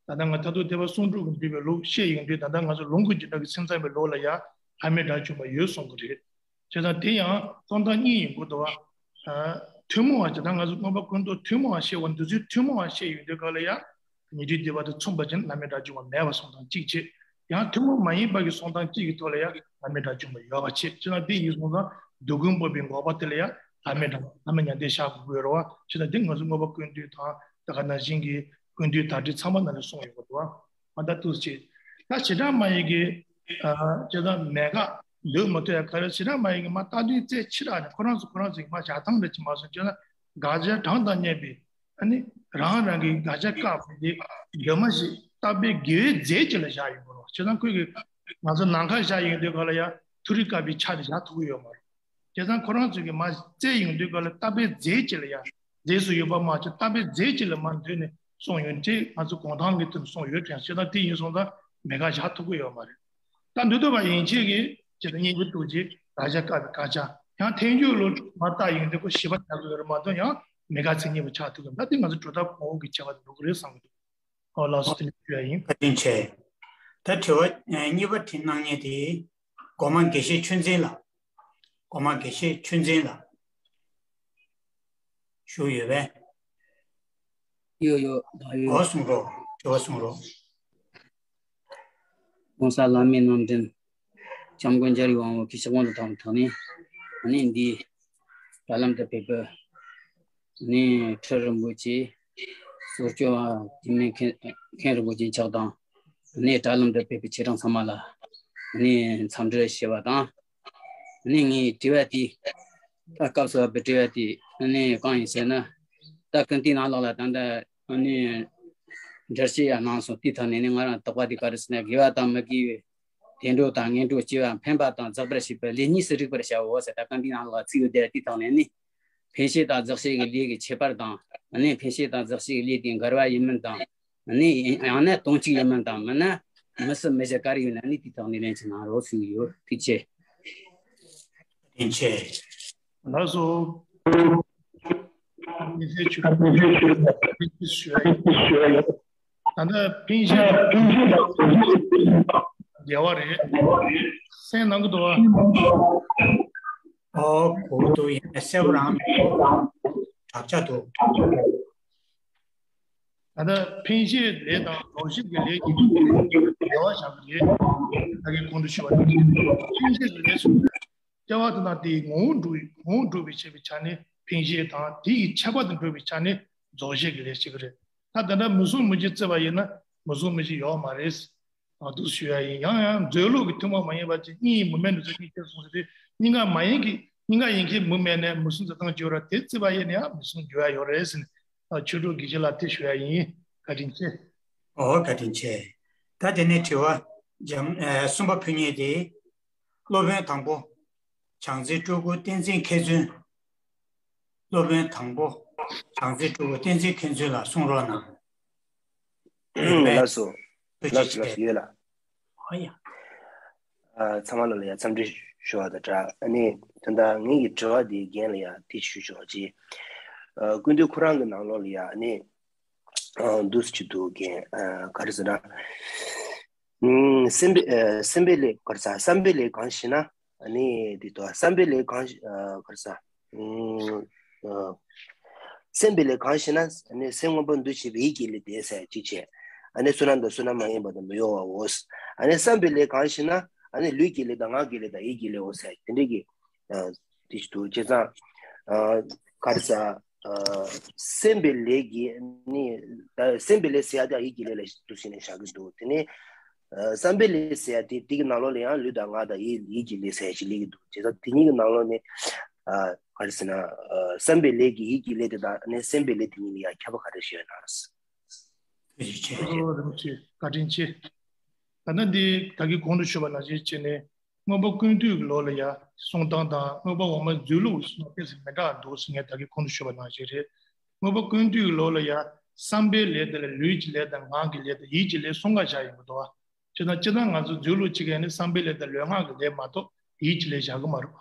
ད་ལྟ་ང་མཐར་ཐུག་ཐེག་པ་གསུང་སྒྲུབ་ཀྱི་འདུས་པའི་ལུགས་བཤད་ཡོང་དུས་ད་ལྟ་ང་ཚོ་ལུང་གི་འཇིགས་སྐྲག་གི་སེམས་ཙམ་པའི་ལུགས་ལ་ཡ། ལྷག་མེད་དགྲ་བཅོམ་པ་ཡོད་གསུང་གི་རེད། བྱས་ཙང་དེ་ཡང་གསུང་སྟངས་གཉིས་ཡིན་དགོས་འདུག་བ། ཨ་ཐུན་མོང་བ་ཇི་ལྟར་ང་ཚོ་མངོན་པ་ཀུན་རྟོག་ཐུན་མོང་བ་བཤད་པ་འདི་ཚོའི་ཐུན་མོང་བ་བཤད་ཡོང་དུས་ག་ལ་ཡ། ཉན་ཐོས་སྡེ་པ་དང་མཚུངས་པ་ཅན་ལྷག་མེད་དགྲ་བཅོམ་པ་མེད་པ་གསུང་སྟངས་གཅིག་བྱས། ཡང་ཐུན་མོང་མ་ཡིན་པ་གི་གསུང་སྟངས་གཅིག་གི་ཐོག་ལ་ཡ་ལྷག་མེད་དགྲ་བཅོམ་པ་ཡོད་པ་བྱས། བྱས་ཙང་དེ་ཡིན་སོང་ཙང་སྡུག་ཀུན་སྤངས་པའི་འགོག་པ་དེ་ལ་ཡ་ལྷག་མེད་དང་ལྷག་མེད་མྱང་འདས་བཞག་དགོས་ཀྱི་རེད་བ། བྱས་ཙང་དེ་ང་ཚོ་མངོན་པ་ཀུན་བཏུས་དང་ད་ག་ནང་བཞིན་གྱི་ཀུན་བཏུས་དར་ཊིཀ་ཚང་མ་ནང་ལ་གསུངས་ཡོད་པ་འདུག་བ། ཨ་ད་ཐུགས་རྗེ་ཆེ། ད་བྱེ་བྲག་སྨྲ་བ་ཡི་གི་ཨ་བྱེ་བྲག་མེད་དགག་འདོད་མི་འདོད་ཡ་ག་རེ། བྱེ་བྲག་སྨྲ་བ་ཡི་གི་མ་ལྟ་དོན་རྩད་ཆེ་དྲགས་ནས་ཁོ་རང་ཚོ་ཁོ་རང་ཚོ་གི་མ་བྱ་ཐང་འདྲ་ཅིག་མ་སོང་བྱས་ན་དགག་བྱ་གྲངས་དང་བསྙེན་པའི་ཨ་ནི་རང་རང་གི་དགག་བྱ་བཀག་པ་དེ་འདོད་མ་ཞིག་བཏགས་པའི་དགེ་བའི་རྫས་ཅིག་ལ་བཞག་ཡོང་གི་རེད། བྱས་ཙང་ཁོས་གི་ང་ཚོ་ནམ་མཁའ་བཞག་ཡོང་དུས་ག་ལ་ཡ་མཐོ་རིས་བཀག་པའི་ཆ་དེ་བཞག་ཐུབ་ཀྱི་ཡོད་མ་རེད། བྱས་ཙང་ཁོ་རང་ཚོས་ཀྱི་མ་རྩད་ཡོང་དུས་ག་ལ་བཏགས་པའི་རྫས་ཅིག་ལ་ཡ་རྫས་སུ་ཡོད་པ་མ་ཆགས་བཏགས་པའི་རྫས་ཅིག་ལ་མ་འདོད་ནས་གསུངས་ཡོད་དེ་ང་ཚོ་གུང་ཐང་གི་དོན་གསུངས་ཡོད་དྲན། བྱས་ཙང་དེ་ཡིན་སོང་ཙང་མེད་དགག་བཞག་ཐུབ་ཀྱི་ཡོད་མ་རེད། ད་འདུལ་ཐོབ་པ་ཡན་ཆད་ཀྱིས་བྱས་ཙང་སྙིང་པོ་ཐུགས་རྗེ་དགག་བྱ་བཀག་པའི་དགག་བྱ་ཡང་ཐལ་འགྱུར་ལོ་མ་བཏགས་ཡོང་དུས་ཁོ་ཞིབ་པ་བྱ་དགོས་རེད་མ་གཏོགས་ཡང་མེད་དགག་མཚན་ཉིད་པ་ཆགས་ཐུབ་ཀྱི་མེད། ད་དེ་ང་ཚོ་གྲུབ་མཐའ་གོང་འོག་གི་ཁྱད་པར་དེ་འགྲོ་གི་རེད་བསམ་གྱི་འདུག་ཨོ་ལགས་སོ། དེ་ནས་ཞུ་ཡ་ཡིན། བཀའ་དྲིན་ཆེ། ད་དྲི་བ་ཨ་གཉིས་པ་དྲིས་གནང་མཁན་དེ་སྒོ་མང་དགེ་བཤེས་ཆོས་འཛིན་ལགས། སྒོ་མང་དགེ་བཤེས་ཆོས་འཛིན་ལགས། བཞུགས་ཡོད་པས། ཡོད་ཡོད་ད་ཡོད། འོ་གསུང་རོགས། དྲི་བ་གསུང་རོགས། ༸གོང་ས་བླ་མའི་རྣམ་འདྲེན་༸སྐྱབས་མགོན་རྒྱལ་བའི་དབང་པོ་གི་ཕྱག་དབང་དུ་བཏང་བའི་ཐོག་ནས་ཨ་ནི་འདིའི་དྲ་ལམ་དུ་ཕེབས་པའི་ནས་ཁྲི་རིན་པོ་ཆེ། ཟུར་སྐྱོང་བ་དེ་མིན་མཁན་མཁན་རིན་པོ་ཆེ་མཆོག་དང་། ནས་དྲ་ལམ་དུ་ཕེབས་པའི་ཆེ་ཕྲེང་ཚང་མ་ལ་ནས་འཚམས་འདྲི་ཞུ་བ་དང་། ནས་ངའི་དྲི་བ་དེ་ད་སྐབས་སུ་བབས་པའི་དྲི་བ་དེ་ནས་གང་ཡིན་ཟེར་ན། ད་ཀུན་བཏུས་ནང་ལོགས་ལ་ད་ལྟ་ནས་འགྲེལ་བཤད་ཡང་གནང་སོང་། དེའི་ཐོག་ནས་ནས་ང་རང་དོགས་པ་དེ་ག་རེ་ཟེར་ན་དགེ་བ་དང་མི་དགེ་བའི་བདེ་འགྲོ་དང་ངན་འགྲོ་སྐྱེ་བ་འཕེན་པ་དང་འཛག་པར་བྱེད་པའི་ལས་གཉིས་སུ་རིག་པར་བྱའོ་ཟེར། ད་ཀུན་བཏུས་ནང་ལ་ཚིག་ཡོད་དེ་དེའི་ཐོག་ནས་ནི། འཕེན་བྱེད་དང་འཛག་བྱེད་ཀྱི་ལས་ཀྱི་ཁྱད་པར་དང་། ནི་འཕེན་བྱེད་དང་འཛག་བྱེད་ཀྱི་ལས་དེ་འགལ་བ་ཡིན་མིན་དང་། ནི་ཡང་ན་དོན་གཅིག་ཡིན་མིན་དང་མིན་ན་མི་སྲིད་མི་བཞི་ག་རེ་ཡོད་ན་ནི་དེའི་ཐོག་ནས་ལན་ཅིག་གནང་རོགས་ཞུ་གི་ཡོད། ཐུགས་རྗེ་ཆེ། བཀའ་དྲིན་ཆེ། ལགས་སོ། ད་ལྟ་འཕེན་བྱེད་དང་འགལ་བ་རེད། གསན་གནང་གི་འདུག་བ། ཨོ་གོ་གི་འདུག་ཡིན་ནའི་གསལ་པོ་རང་མི་འདུག་བྲག་ཅ་འདུག་ད་ལྟ་འཕེན་བྱེད་ལས་དང་རྫོགས་བྱེད་ཀྱི་ལས་ཀྱི་འགལ་བ་བཞག་གི་རེད། ད་གིན་གོང་དུ་ཞུས་པ་ནང་བཞིན་འཕེན་བྱེད་ཀྱི་ལས་སུ། སྐྱེ་བ་དེ་དང་དེའི་ངོ་བོ་འགྲུབ་ངོ་བོ་འགྲུབ་པའི་བྱེད་པའི་ཆ་ནས་འཕེན་བྱེད་དང་དེ་ཡི་ཁྱད་པར་དུ་འགྲོ་བའི་ཆ་ནས་རྫོགས་བྱེད་ཀྱི་ལས་བྱེད་ཀྱི་རེད། ད་ད་ལྟ་མུ་གསུམ་མུ་བཞི་བརྩིས་པ་ཡིན་ན་མུ་གསུམ་མུ་བཞི་ཡོད་མ་རེད། ཨ་འདུག་ཞུ་ཡ་ཡིན། ཡང་ཡང་མཛོད་ལུགས་ཀྱི་ཐུན་མོང་མ་ཡིན་པ་ཅིག་གཉིས་ཡིན་མུ་མེད་འདུག་ཚེ་གཉིས་ཀྱིས་གསུངས་ཟེར་དུས་གཉིས་ཀ་མ་ཡིན་གྱི་གཉིས་ཀ་ཡིན་གྱི་མུ་མེད་ནས་མུ་གསུམ་དུ་བཏང་བཅུག་ར་དེ་བརྩིས་པ་ཡིན་ན་ཡང་མུ་གསུམ་འགྱུར་ཡ་ཡོད་རེད་ཟེར་ནས་ཨ་ཆོས་གྲོགས་དགེ་བཤེས་ལགས་དེ་ཞུ་ཡ་ཡིན། བཀའ་དྲིན་ཆེ། ཨོ་བཀའ་དྲིན་ཆེ། ད་དེ་ནས་དྲི་བ་འཇམ་ཨ་གསུམ་པ་ཕུལ་མཁན་དེ། སློབ་དཔོན་དང་པོ། བྱང་རྩེ་སྤྲུལ་སྐུ་བསྟན་འཛིན་མཁས་བཙུན། སློབ་དཔོན་དང་པོ། བྱང་རྩེ་སྤྲུལ་སྐུ་བསྟན་འཛིན་མཁས་བཙུན་ལགས་གསུང་རོགས་གནང་། ལགས་སོ། ཐུགས་རྗེ་ལགས་སོ་ཆེ། ལགས་སོ་ཡོད་ལགས། ཨ་ཡ། ཨ་ཚང་མ་ལ་ལ་ཡ་འཚམས་འདྲི་ཞུ་བ་དང་སྦྲགས་ཨ་ནི་ད་ལྟ་ངེད་ཀྱི་དྲི་བ་འདིའི་རྒན་ལ་ཡ་དེ་ཞུ་ཆོག་ཅིག་ཨ་ཀུན་འདུས་ཁོ་རང་གི་ནང་ལོགས་ལ་ཡ་ཨ་ནི་ཨ་འདུག་སེ་ཅིག་འདུག་རྒན། ཨ་ག་རེ་ཟེར་ན། ཨུམ་བསམ་པའི་ཨ་བསམ་པའི་ལས་ག་རེ་ཟ་བསམ་པའི་ལས་གང་ཞེ་ན། ཨ་ནི་དེ་དོ་བསམ་པའི་ལས་གང་ཨ་ག་རེ་ཟ། ཨུམ་ཨ་བསམ་པའི་ལས་གང་ཞེ་ན། ཨ་ནི་སེམས་མངོན་པར་འདུ་བྱེད་པའི་ཡིད་ཀྱི་ལས་དེ་ཟེར་ཅིག་བྱས། ཨ་ནི་བསོད་ནམས་དང་བསོད་ནམས་མ་ཡིན་པ་དང་མི་གཡོ་བའོ། ཨ་ནི་བསམ་པའི་ལས་གང་ཞེ་ན། ཨ་ནི་ལུས་ཀྱི་ལས་དང་ངག་གི་ལས་དང་ཡིད་ཀྱི་ལས་འོ་ཟེར་དེ་འདྲས་ཀྱི་ཨ་དེ་ཞིག་འདུག་བྱས་ཙང་ཨ་ག་རེ་ཟ། ཨ་སེམས་པའི་ལས་ཀྱི་ནི་ད་སེམས་པའི་ལས་ཟེར་ཡ་དེ་ཡིད་ཀྱི་ལས་ལ་འདུག་ཟེར་ནས་བཞག་གི་འདུག་དེ་ནས་ཨ་བསམ་པའི་ལས་ཟེར་ཡ་དེ་དེ་གི་ནང་ལོགས་ལ་ཡང་ལུས་དང་ངག་དང་ཡིད་ཡིད་ཀྱི་ལས་ཟེར་ཡ་ཞིག་སླེབས་ཀྱི་འདུག་བྱས་ཙང་དེ་གཉིས་ཀྱི་ནང་ལོགས་ནས་ཨ་ག་རེ་ཟེར་ན། ཨ་བསམ་པའི་ལས་ཀྱི་ཡིད་ཀྱི་ལས་དེ་དང་ནི་སེམས་པའི་ལས་དེ་གཉིས་ལ་ཡང་ཁྱད་པར་ག་རེ་ཞིག་ཡོད་ན། ཐུགས་རྗེ་ཆེ། ཨོ་རིན་པོ་ཆེ་བཀའ་དྲིན་ཆེ། ད་ནི་འདི་ད་གིན་གོང་དུ་ཞུས་པ་ནང་བཞིན་བྱས་ནས། མངོན་པ་ཀུན་བཏུས་ཀྱི་ལོགས་ལ་ཡ་གསུང་སྟངས་དང་མངོན་པ་འོག་མ་མཛོད་ལུགས་ཀྱི་གསུང་སྟངས་ཏོག་ཙམ་མི་འདྲ་བ་འདུག་ཟེར་ངས་ད་གིན་གོང་དུ་ཞུས་པ་ནང་བཞིན་རེད། མངོན་པ་ཀུན་བཏུས་ཀྱི་ལོགས་ལ་ཡ་བསམ་པའི་ལས་དེ་ལ་ལུས་ཀྱི་ལས་དང་ངག་གི་ལས་དང་ཡིད་ཀྱི་ལས་གསུམ་ཀ་བཞག་ཡོང་གི་འདུག་བ། བྱས་ན་སྤྱིར་བཏང་ང་ཚོ་མཛོད་ལུགས་གཅིག་ག་ནི་བསམ་པའི་ལས་དང་ལུས་ངག་གི་ལས་མ་གཏོགས་ཡིད་ཀྱི་ལས་བཞག་གི་མ་རེད་བ།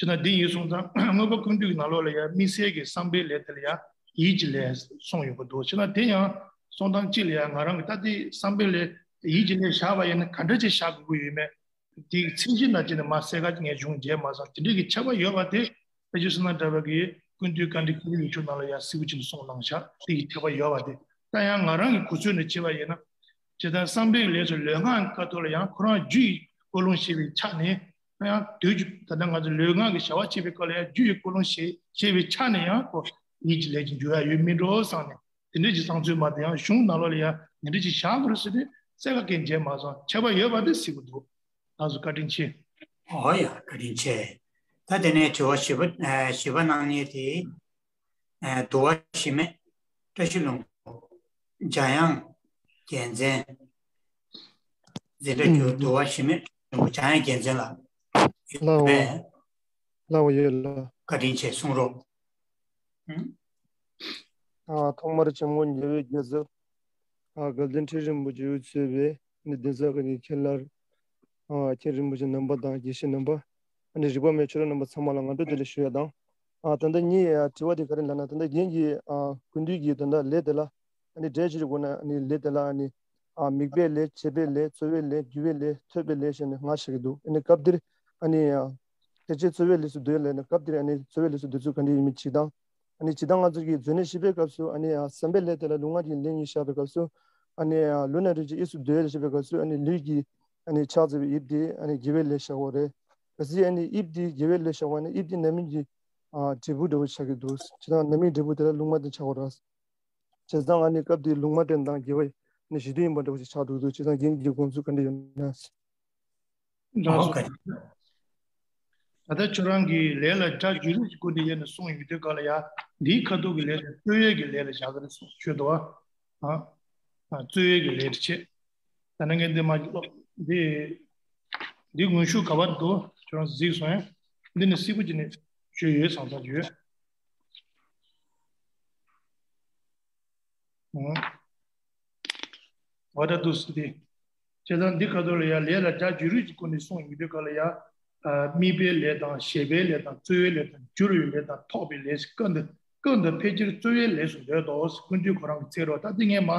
བྱས་ན་དེ་ཡིན་སོང་ཙང་མངོན་པ་ཀུན་བཏུས་ཀྱི་ནང་ལོགས་ལ་ཡང་དམིགས་བསལ་གྱི་བསམ་པའི་ལས་དེ་ལ་ཡང་ཡིད་ཀྱི་ལས་གསུངས་ཡོང་གི་འདུག་བྱས་ན་དེ་ཡང་གསུང་སྟངས་གཅིག་ལ་ཡང་ང་རང་གི་ད་ལྟའི་བསམ་པའི་ལས་ཡིད་ཀྱི་ལས་བཞག་པ་ཡིན་ན་ག་འདྲ་ཅིག་བཞག་དགོས་ཀྱི་ཡོད་མེད། དེའི་ཚིག་གཞི་ནང་བཞིན་ནས་མ་གསལ་ཁ་ཅིག་ངས་གཞུང་མཇལ་མ་སོང་། དེ་འདྲའི་གི་ཁྱད་པར་ཡོད་པ་དེ་དཔེ་ཆ་བསོད་ནམས་གྲགས་པ་གིས་ཀུན་བཏུས་བཀའ་འགྲེལ་ཀུན་བཏུས་ཡིག་ཆུང་ནང་ལ་ཡང་གསལ་པོ་ཅིག་གསུངས་གནང་ཤག་དེ་གི་ཁྱད་པར་ཡོད་པ་དེ། ད་ཡང་ང་རང་གི་གོ་ཚོད་ནས་བྱས་པ་ཡིན་ན། ཇི་ལྟར་བསམ་པའི་ལས་སུ་ལུས་ངག་གི་ཁ་ཐུག་ལ་ཡང་ཁོ་རང་རྒྱུ་ཡི་ཀུན་སློང་ཤེས་པའི་ཆ་ནས། ཡང་དུས་ཀྱི་ད་ལྟ་ང་ཚོ་ལུས་ངག་གི་བྱ་བ་བྱེད་པའི་སྐབས་ལ་ཡང་རྒྱུ་ཡི་ཀུན་སློང་ཤེས་ཤེས་པའི་ཆ་ནས་ཡང་ཁོ་ཡིད་ཀྱི་ལས་ཀྱི་འགྱུར་ཡ་ཡོད་མིན་འགྲོ་བསམ་ནས། དེ་འདྲ་ཅིག་བསམ་ཚུལ་མ་དེ་ཡང་གཞུང་ནང་ལོགས་ལ་ཡང་འདི་འདྲ་ཅིག་བཞག་དགོས་རེད་ཟེར་ཏེ་ གསལ་ཁ་གིས་མཇལ་མ་སོང་། ཁྱད་པར་ཡོད་པ་དེ་གཟིགས་དགོས་འདུག་ལགས་སོ། བཀའ་དྲིན་ཆེ། ཨོ་ཡ། བཀའ་དྲིན་ཆེ། ད་དེ་ནས་དྲི་བ་བཞི་པ། ཨ། བཞི་པ་གནང་མཁན་དེ། ཨ། འདུལ་བ་གཞི་མེད་བཀྲ་ཤིས་ལྷུན་པོ། འཇམ་དབྱངས་རྒྱལ་མཚན། འཛིན་གྲྭ་བརྒྱད། འདུལ་བ་གཞི་མེད་བཀྲ་ཤིས་ལྷུན་པོ། འཇམ་དབྱངས་རྒྱལ་མཚན་ལགས། ལགས་འོ། ཡོད་པས། ལགས་འོ། ཡོད་ལགས། བཀའ་དྲིན་ཆེ། གསུང་རོགས། ཨ། ཐོག་མར་འཇམ་མགོན་རྒྱལ་བའི་རྒྱལ་ཚབ། ཨ། དགའ་ལྡན་ཁྲི་རིན་པོ་ཆེས་གཙོས་པའི་ནི་གདན་ས་གི་མཁན་སློབ། ཨ། མཁན་རིན་པོ་ཆེ་རྣམ་པ་དང་དགེ་བཤེས་རྣམ་པ། ཨ་ནི་རིག་པ་མེད་ཆོས་གྲོགས་རྣམ་པ་ཚང་མ་ལ་སྔ་དྲོ་བདེ་ལེགས་ཞུ་ཡ་དང་། ཨ། ད་ལྟ་ངའི་དྲི་བ་དེ་ག་རེ་ལབ་ན། ད་ལྟ་རྒན་གྱིས། ཨ། སྐུ་མདུན་གྱི་ད་ལྟ་ལས་དེ་ལ། ཨ་ནི་འགྲེལ་བྱེད་ཀྱི་སྒོ་ནས། ཨ་ནི་ལས་དེ་ལ། ཨ་ནི། ཨ། དམིགས་པའི་ལས། བྱེད་པའི་ལས། རྩོལ་བའི་ལས། འགྱུ་བའི་ལས། ཐོས་པའི་ལས་ཞེས་ནི་ལྔ་བཞག་གི་འདུག་ཨ་ནི་སྐབས་འདིར། ཨ་ནི། ཨ། ཐེག་ཆེན་རྩོལ་བའི་ལས་སུ་འདོད་ལབ་ན། སྐབས་འདིར། ཨ་ནི་རྩོལ་བའི་ལས་སུ་འདོད་ཚུལ་ག་འདྲ་ཡིན་མིན་གཅིག་དང་། ཨ་ནི་སྤྱིར་བཏང་ང་ཚོ་གིས་མཛོད་ནས་བཤད་པའི་སྐབས་སུ། ཨ་ནི། ཨ། བསམ་པའི་ལས་དེ་ལ་ལུས་ངག་གི་ལས་གཉིས་བཞག་པའི་སྐབས་སུ། ཨ་ནི། ཨ། ལུས་ངག་རིན་ཆེན་དབྱིབས་སུ་འདོད་ལ་བཞག་པའི་སྐབས་སུ། ཨ་ནི་ལུས་ཀྱི། ཨ་ནི་ཕྱག་འཚལ་བའི་དབྱིབས་དེ། ཨ་ནི་དགེ་བའི་ལས་བཞག་པ་རེད། གལ་སྲིད། ཨ་ནི་དབྱིབས་དེ་དགེ་བའི་ལས་བཞག་པ་ན། དབྱིབས་དེ་རྣམ་སྨིན་གྱི། ཨ། འབྲས་བུ་འདྲ་བོ་ཆགས་ཀྱི་འདུག་སྤྱིར་བཏང་རྣམ་སྨིན་འབྲས་བུ་དེ་ལ་ལུང་མ་བསྟན་ཆགས་པ་རེད། བྱས་ཙང་། ཨ་ནི་སྐབས་དེའི་ལུང་མ་བསྟན་དང་དགེ་བ་ནི་གཞི་མཐུན་ཡིན་པ་འདྲ་བོ་ཞིག་ཆགས་འགྲོ་གི་འདུག་བྱས་ཙང་རྒན་གྱི་དགོངས་ཚུལ་ག་འདྲ་ཡོད་ན། ལགས་སོ། ཨོ། ད་ལྟ་ཁྱོད་རང་གིས་ལས་ལ་སྒྲ་བསྒྱུར་རིགས་ཀྱི་སྒོ་ནས་ཡིན་ན་གསུངས་ཡོང་དུས་སྒང་ལ་ཡ། འདིའི་ཁ་ཐུག་གི་ལས་དེ་རྩོལ་བའི་གི་ལས་ལ་བཞག་གི་རེད་གསུངས་ཤོད་དོ། ཨ། ཨ། རྩོལ་བའི་གི་ལས་དེ་བྱེད། ད་ནང་གི་འདི་མ་ཀློག་འདི། འདི་དངོས་ཤུགས་ག་པར་འདུག་ཁྱོད་རང་གཟིགས་སོང་ཡ། འདི་ནི་གསལ་པོ་ཅིག་ནས་ཞུས་ཡོད། ཚང་ཚང་ཞུས། ཨང་། འོ་ད་འདུག་སེ་འདི། བྱས་ཙང་འདི་ཁ་ཐུག་ལ་ཡ། ལས་ལ་སྒྲ་བསྒྱུར་རིགས་ཀྱི་སྒོ་ནས་གསུངས་ཡོང་དུས་སྒང་ལ་ཡ། ཨ། དམིགས་པའི་ལས་དང་། བྱེད་པའི་ལས་དང་། རྩོལ་བའི་ལས་དང་། བསྒྱུར་བའི་ལས་དང་། ཐོགས་པའི་ལས་ཟེར། སྐབས་འདིར། སྐབས་འདིར་ཕལ་ཆེར་རྩོལ་བའི་ལས་སུ་འདོད་དོ་ཟེར་སྐུ་མདུན་ཁོ་རང་གིས་འཚོལ་རོགས། ད་འདི་ངས་མ་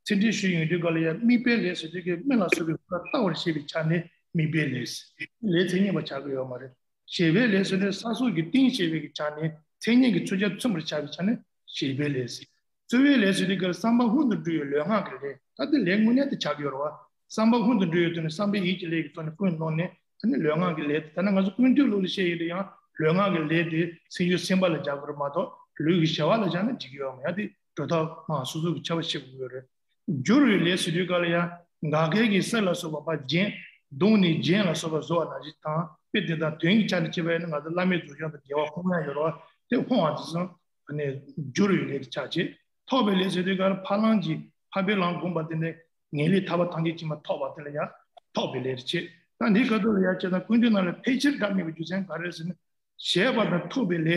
ཚིག་འགྲེལ་ཞུས་ཡོང་དུས་སྒང་ལ་ཡ། དམིགས་པའི་ལས་ཟེར་དུས་ཀྱི་སྨིན་ལ་སོགས་པའི་སྐོར་ལྟ་བར་བྱེད་པའི་ཆ་ནས་དམིགས་པའི་ལས་ཟེར། ལས་མཚན་ཉིད་པ་ཆགས་ཀྱི་ཡོད་མ་རེད། བྱེད་པའི་ལས་ཟེར་དུས་ས་སོགས་ཀྱི་རྟེན་བྱེད་པའི་གི་ཆ་ནས། མཚན་ཉིད་ཀྱི་ཚུལ་ཁྲིམས་མཚོན་པར་བྱ་བའི་ཆ་ནས་བྱེད་པའི་ལས་ཟེར། རྩོལ་བའི་ལས་ཟེར་དུས་ཀྱི་བསམ་པ་ཧུན་དུ་འགྲོ་བའི་ལུས་ངག་གི་ལས། ད་དེ་ལས་དངོས་གནས་དེ་ཆགས་ཀྱི་ཡོད་རེད་བ། བསམ་པ་ཧུན་དུ་འགྲོ་བའི་དོན་ནི་བསམ་པའི་ཡིད་ཀྱི་ལས་ཀྱི་ཐོག་ནས་ཀུན་སློང་ནས། ཨ་ནི་ལུས་ངག་གི་ལས་དེ། ད་ནི་ང་ཚོ་ཀུན་འདུས་ལུགས་ལ་བཤད་ཡོད་དུས་ཡང་ལུས་ངག་གི་ལས་དེ་སེམས་རྒྱུད་སེམས་པ་ལ་སྦྱར་དགོས་རེད་མ་གཏོགས། ལུས་ཀྱི་བྱ་བ་ལ་སྦྱར་ན་འགྲིག་གི་ཡོད་མ་རེད། ཡང་དེ་སྒྲོ་བཏགས་མ་སོ་སོ་གི་ཁྱད་པར་ཤེས་དགོས་ཡོད་རེད། སྦྱོར་བའི་ལས་ཟེར་དུས་སྒང་ལ་ཡང་འགག་སྐལ་གྱི་གསེར་ལ་སོགས་པ་ཕར་བརྒྱན། བརྡུངས་ནས་རྒྱན་ལ་སོགས་པ་བཟོ་བ་ནང་བཞིན་དང་། དཔེ་དེ་དང་དོན་གྱི་ཆ་ནས་བྱས་པ་ཡིན་ན། ང་ཚོ་བླ་མའི་རྫོགས་བྱང་དང་རྒྱལ་བ་ཧཱུྃ་ཡང་ཡོད་རེད་བ། དེ་ཧཱུྃ་ཨ་དེ་ཚོ་ཨ་ནི་སྦྱོར་བའི་ལས་དེ་ཆགས་བྱེད། ཐོགས་པའི་ལས་ཟེར་དུས་སྒང་ལ་ཕ་གླང་གིས་འཕགས་པའི་ལམ་བསྒོམས་པ་དེ་ནས་ངེས་ལེགས་ཐར་པ་ཐམས་ཅད་མཁྱེན་པ་ཐོབ་པ་དེ་ལ་ཡང་ཐོགས་པའི་ལས་དེ་བྱེད། ད་འདིའི་སྐབས་སུ་ལ་ཡང་བྱས་ན་ཀུན་འདུས་རྣམས་ལ་ཕལ་ཆེར་སྒྲ་སྨྲས་པའི་རྒྱུ་མཚན་ག་རེ་ཟེར་ན། བྱས་པ་དང་ཐོགས་པའི་ལས་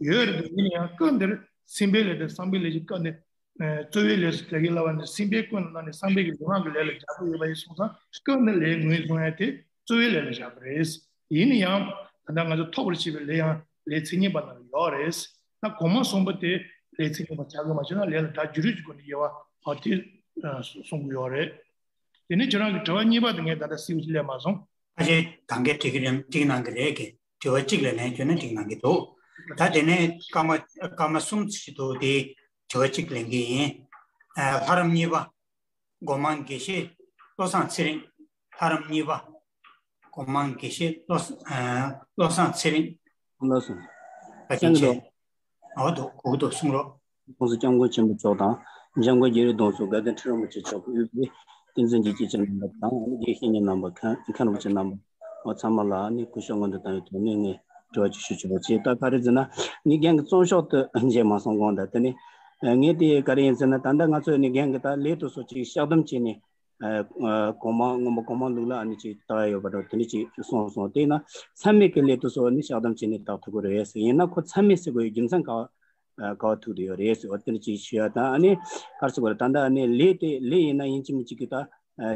ཡོད་རེད་འདུག་ཡིན་ན་ཡང་སྐབས་འདིར་སེམས་པའི་ལས་དང་བསམ་པའི་ལས་ཀྱི་སྐབས་ནས། ཨ། རྩོལ་བའི་ལས་སུ་དེ་གའི་ལབ་པ་ནི་སེམས་པའི་ཀུན་ནས་བསྣམས་ནས་བསམ་པའི་གི་ལུས་ངག་གི་ལས་ལ་སྦྱར་དགོས་ཡོད་པ་ཡིན་སོང་ཙང་། སྐབས་འདིར་ལས་ངོས་བཟུང་ཡ་དེ་རྩོལ་བའི་ལས་ལ་བཞག་གི་རེད། ཡིན་ན་ཡང་ད་ལྟ་ང་ཚོ་ཐོགས་པར་བྱེད་པའི་ལས་ཡང་ལས་མཚན་ཉིད་པ་ནང་ལ་ཡོད་རེད། ད་གོང་མ་གསུམ་པོ་དེ་ལས་མཚན་ཉིད་པ་ཆགས་ཀྱི་མ་བྱུང་ན། ལས་ལ་སྒྲ་བསྒྱུར་རིགས་ཀྱི་སྒོ་ནས་དབྱེ་བ་ཨ་དེ་གསུང་གི་ཡོད་རེད། དེ་ནས་ཁྱེད་རང་གི་དྲི་བ་གཉིས་པ་དེ་ངས་ད་ལྟ་གསལ་པོ་ཞིག་སླེབས་མ་སོང་། ཁ་ཤས་གང་གས་འགྲིག་གི་རེད། འགྲིག་གནང་གི་རེད་གི། དྲི་བ་གཅིག་ལ་ལན་བསྐྱོན་ན་འགྲིག་གནང་གི་འདུག་ད་དེ་ནས་སྐར་མ་སྐར་མ་གསུམ་ཞིག་འདུག་དེ་དྲི་བ་གཅིག་ལེན་གི་ཡིན། ཨ། ལྷ་རམས་གཉིས་པ། སྒོ་མང་དགེ་བཤེས་བློ་བཟང་ཚེ་རིང་། ལྷ་རམས་གཉིས་པ། སྒོ་མང་དགེ་བཤེས་བློ་བཟང་། ཨ། བློ་བཟང་ཚེ་རིང་། ལགས་སོ། བཀའ་དྲིན་ཆེ། ཨོ་འདུག་གོ་གི་འདུག་གསུང་རོགས། ༸གོང་ས་༸སྐྱབས་མགོན་ཆེན་པོ་མཆོག་དང་། འཇམ་མགོན་རྒྱལ་བའི་གདུང་སོགས་དགའ་ལྡན་ཁྲི་རིན་པོ་ཆེ་མཆོག་གིས་དབུས་པའི་བསྟན་འཛིན་གྱི་སྐྱེས་ཆེན་རྣམ་པ་དང་། ཨ་ནི་དགེ་བཤེས་གཉེན་རྣམ་པ། མཁན་མཁན་རིན་པོ་ཆེ་རྣམ་པ། ཨོ་ཚང་མ་ལ་ཨ་ནི་སྐུ་ཞབས་སྔོན་དུ་བཏང་བའི་ཐོག་ནས་ངས་དྲི་བ་ཅིག་ཞུ་ཆོག་ཅེས། ད་ག་རེ་ཟེར་ན། ངས་རྒན་གྱི་རྩོམ་ཤོག་ཏུ་མཇལ་མ་སོང་གོང་དུ། དེ་ནས་ངས་དེ་ག་རེ་ཡིན་ཟེར་ན། ད་ལྟ་ང་ཚོས་ནི་རྒན་གྱི་ད་ལས་དེ་ཚོ་ཅིག་བཤགས་སྡོམ་བྱས་ནས། ཨ། གོང་མ་སྔོན་པོ་གོང་མ་ལུགས་ལ་ཨ་ནི་ཅིག་བལྟ་ཡ་ཡོད་པ་འདྲ་བོ་དེ་འདྲ་ཅིག་གསུངས་སོང་། དེས་ན་མཚམས་མེད་ཀྱི་ལས་དེ་ཚོ་ནི་བཤགས་སྡོམ་བྱས་ནས་བལྟ་ཐུབ་ཀྱི་རེད་ཟེར། ཡིན་ན་ཁོ་མཚམས་མེད་ཟེར་དགོས་ཡའི་རྒྱུ་མཚན་ག་བ་ག་བ་ཐུག་བསྡད་ཡོད་རེད་ཟེར་བ་དེ་འདྲ་ཅིག་ཞུ་ཡ་དང་། ཨ་ནི་ག་རེ་ཟེར་དགོས་རེད། ད་ལྟ་ཨ་ནི་ལས་དེ་ལས་ཡིན་ན་ཡིན་གཅིག་མིན་གཅིག་གི་ད་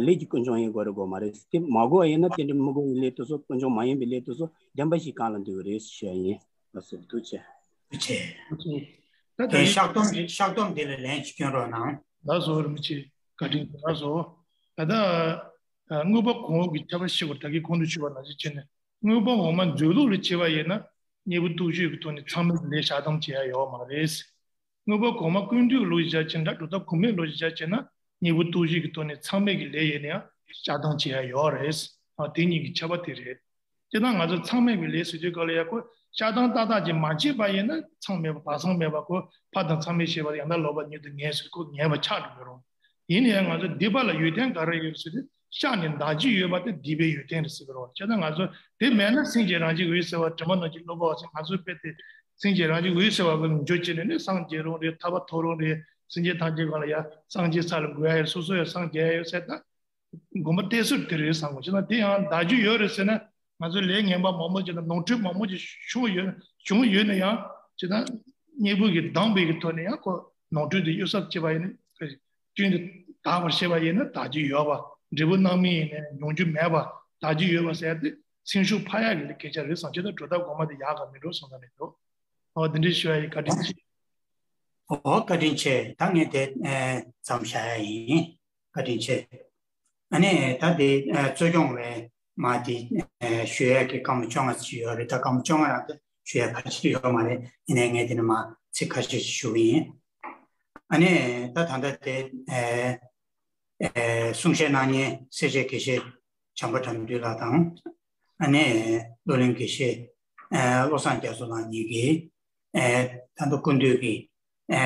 ལས་ཀྱི་ཀུན་འབྱུང་ཡིན་དགོས་རེད་དགོས་མ་རེད། དེ་མ་དགོས་པ་ཡིན་ན་དེ་འདྲ་མི་དགོས་པའི་ལས་དེ་ཚོ། ཀུན་འབྱུང་མ་ཡིན་པའི་ལས་དེ་ཚོ་བདེན་པ་བཞིན་གང་ལ་འདུས་པ་རེད་ཞུ་ཡ་ཡིན། ལགས་སོ། ཐུགས་རྗེ་ཆེ། ཐུགས་རྗེ་ཆེ། ད་དེ་ད་བཤགས་སྡོམ་བཤགས་སྡོམ་འདི་ལ་ལན་ཅིག་སྐྱོན་རོགས་གནང་། ལགས་སོ། རིན་པོ་ཆེ་བཀའ་དྲིན་ཆེ། ལགས་སོ། ད་ལྟ་ཨ་དངོས་པོ་གོང་འོག་གི་ཁྱད་པར་ཤེས་དགོས་རེད། ད་གིན་གོང་དུ་ཞུས་པ་ནང་བཞིན་བྱས་ནས། དངོས་པོ་འོག་མ་མཛོད་ལུགས་ལ་བྱས་པ་ཡིན་ན། གཉེན་པོ་རྟོགས་བརྗོད་ཀྱི་ཐོག་ནས་མཚམས་མེད་ཀྱི་ལས་བཤགས་སྡོམ་བྱེད་ཡ་ཡོད་མ་རེད། དངོས་པོ་གོང་མ་ཀུན་འདུས་ཀྱི་ལུགས་ཀྱི་ཆ་བྱས་ན་འདྲ། སྒྲུབ་ཐབས་གོང་མའི་ལུགས་ཀྱི་ཆ་བྱས་ན། གཉེན་པོ་རྟོགས་བརྗོད་ཀྱི་ཐོག་ནས་མཚམས་མེད་ཀྱི་ལས་ཡིན་ན་ཡང་བཤགས་སྡོམ་བྱེད་ཡ་ཡོད་རེད། ཨ། དེ་གཉིས་ཀྱི་ཁྱད་པར་དེ་རེད། སྤྱིར་བཏང་ང་ཚོ་མཚམས་མེད་པའི་ལས་ཟེར་དུས་སྐབས་ལ་ཡ། ཁོ་བཤགས་སྡོམ་ཏག་ཏག་ཅིག་མ་བྱས་པ་ཡིན་ན་མཚམས་མེད་པ། བག་ཚང་མེད་པ། ཁོ་ཕ་དང་མཚམས་མེད་བྱས་པ་ཡང་དག་ལོག་པ་ཉིད་དུ་ངེས་ཟེར། ཁོ་ངེས་པ་ཆགས་འགྲོ་གི་རེད། ཡིན་ན་ཡང་ང་ཚོ་སྡིག་པ་ལ་ཡོན་ཏན་ག་རེ་ཡོད་ཟེར་ཏེ་ཤ་ནི་འདག་རྒྱུ་ཡོད་པ་དེ་སྡིག་པའི་ཡོན་ཏན་རེད་ཟེར་གི་རེད་བ། བྱས་ཙང་ང་ཚོ་དེ་མེད་ན་སེམས་ཅན་རང་བཞིན་འོད་གསལ་བ་དྲི་མ་ནང་བཞིན་བསླུ་བ་བ་ཞིག་ང་ཚོའི་དཔེ་དེ་སེམས་ཅན་རང་བཞིན་འོད་གསལ་བ་གི་འཇོག་བྱས་ནས་ནི་སངས་རྒྱས་རུང་རེད། ཐར་པ་ཐོབ་རུང་རེད། སེམས་ཅན་ཐམས་ཅད་གང་ལ་ཡ་སངས་རྒྱས་ས་ལ་འགོད་ཡ་ཡོད། སོ་སོ་ཡ་སངས་རྒྱས་ཡ་ཡོད་ཟེར་ད། དགོངས་པ་གཏད་སྲོལ་དེ་རེད་བསམ་གོ། བྱས་ན་དེ་ཡང་འདག་རྒྱུ་ཡོད་རེད་ཟེར་ན། ང་ཚོ་ལས་ངན་པ་མང་པོ་ཅིག་དང་ནོར་འཁྲུལ་མང་པོ་ཅིག་བྱུང་ཡོད་བྱུང་ཡོད་ན་ཡང་། བྱས་ཙང་གཉེན་པོ་གིས་སྡོམ་པའི་གི་ཐོག་ནས་ཡང་ཁོ་ནོར་འཁྲུལ་དེ་གཡོ་གསབ་བྱེད་པ་ཡིན་ན། སྐྱོན་དེ་དག་པར་ཤེས་པ་ཡིན་ན་དག་རྒྱུ་ཡོད་པ། འབྲས་བུ་སྣང་མེད་ཡིན་ན་མྱོང་རྒྱུ་མེད་པ། དག་རྒྱུ་ཡོད་པ་ཟེར་ཡ་དེ་སེམས་ཤུགས་འཕར་ཡག་གི་སྐད་ཆ་རེད་བསམ། བྱས་ཙང་སྒྲོ་བཏགས་གོང་མ་དེ་ཡག་ག་མི་འགྲོ་བསམ་ས་རེད་འགྲོ། ཨོ་དེ་འདྲ་ཞུ་ཡ་ཡིན། བཀའ་དྲིན་ཆེ། ཨོ་བཀའ་དྲིན་ཆེ། ད་ངས་དེ་ཨེ་མཚམས་བཞག་ཡ་ཡིན། བཀའ་དྲིན་ཆེ། ཨ་ནི་ད་དེ་ཨ་གཙོ་སྐྱོང་བས་མ་དེ་ཨ་ཞུ་ཡས་ཀྱི་སྐར་མ་བཅོ་ལྔ་ཅིག་ཡོད་རེད། ད་སྐར་མ་བཅོ་ལྔ་རང་དེ་ཞུ་ཡས་ཁ་ཤས་ཡོད་མ་རེད། ཡིན་ནའི་ངས་དེ་ནས་མ་ཚིག་ཁ་ཤས་ཤིག་ཞུ་གི་ཡིན། ཨ་ནི་ད་ད་ལྟ་དེ་ཨ་ཨ་གསུང་བཤད་གནང་མཁན་སེར་བྱེས་དགེ་བཤེས་བྱམས་པ་དགྲ་འདུལ་ལགས་དང་། ཨ་ནི་བློ་གླིང་དགེ་བཤེས་ཨ་བློ་བཟང་རྒྱ་མཚོ་ལགས་གཉིས་ཀྱིས་ཨ་ད་ལྟ་སྐུ་མདུན་གྱི་ཨ་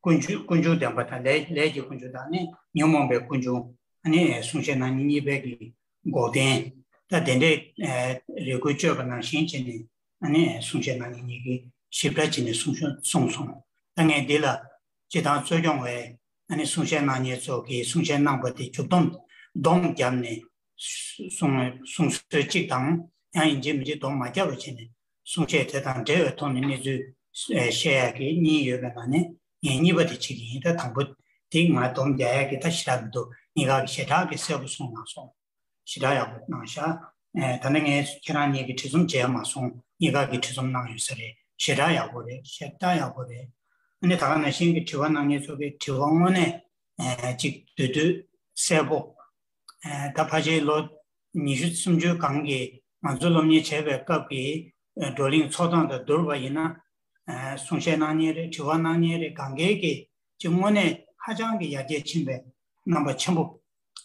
ཀུན་འབྱུང་ཀུན་འབྱུང་བདེན་པ་དང་ལས་ལས་ཀྱི་ཀུན་འབྱུང་དང་ནི་ཉོན་མོངས་པའི་ཀུན་འབྱུང་། ཨ་ནི་གསུང་བཤད་གནང་མཁན་གཉིས་པའི་གི་འགོག་བདེན། ད་དེ་འདྲའི་ཨ་རེ་སྐུལ་བཅོས་པ་ནང་བཞིན་བྱས་ནས་ཨ་ནི་གསུང་བཤད་གནང་མཁན་གཉིས་ཀྱིས་ཞིབ་ཕྲ་བྱས་ནས་གསུང་གསུངས་སོང་། ད་ངས་འདི་ལ་སྤྱི་བཏང་གཙོ་སྐྱོང་བས་ཨ་ནི་གསུང་བཤད་གནང་མཁན་ཚོ་གིས་གསུང་བཤད་གནང་པ་དེ་མཇུག་སྡོམ་སྡོམ་བརྒྱབ་ནས་གསུང་གསུང་སྲོལ་གཅིག་དང་། ཡང་ཡིན་གཅིག་མིན་གཅིག་སྡོམ་མ་བརྒྱབ་པ་བྱས་ནས་གསུང་བཤད་དེ་དང་འབྲེལ་བའི་ཐོག་ནས་གནས་ཚུལ་བཤད་ཡག་གི་གཉིས་ཡོད་པའི་ནང་ནས་ངས་གཉིས་པ་དེ་བྱེད་ཀྱི་ཡིན། ད་དང་པོ་དེ་ང་སྡོམ་རྒྱག་ཡག་གི་ད་ཞེ་དྲག་མི་འདུག་གཉིས་ཀ་གི་ཞེ་དྲག་གི་གསལ་པོ་གསུངས་གནང་སོང་། ཞེ་དྲག་ཡག་པོ་གནང་ཤག་ཨེ་ད་ནི་ངས་ཁྱེད་རང་གཉིས་ཀྱི་བྲིས་རྩོམ་མཇལ་མ་སོང་། གཉིས་ཀ་གི་བྲིས་རྩོམ་གནང་ཡོད་ས་རེད། ཞེ་དྲག་ཡག་པོ་རེད། ཞེ་དྲག་ཡག་པོ་རེད། ཨ་ནི་ད་ག་ནང་བཞིན་གྱི་དྲི་བ་གནང་མཁན་ཚོ་གི་དྲི་བ་དངོས་གནས་ཨེ་གཅིག་བསྡུས་བསྡུས་གསལ་པོ། ཨེ་ད་ཕལ་ཆེར་ལོ་ཉི་ཤུ་སུམ་ཅུ་སྒང་གི་ང་ཚོ་སློབ་གཉེར་བྱས་པའི་སྐབས་ཀྱི་ཨེ་བགྲོ་གླེང་ཚོགས་སྟངས་དང་བསྡུར་བ་ཡིན་ན། ཨེ་གསུང་བཤད་གནང་མཁན་རེད། དྲི་བ་གནང་མཁན་རེད། གང་གའི་གི་ཅིག་དངོས་གནས་ཧ་ཅང་གི་ཡར་རྒྱས་ཕྱིན་པའི་རྣམ་པ་ཆེན་པོ་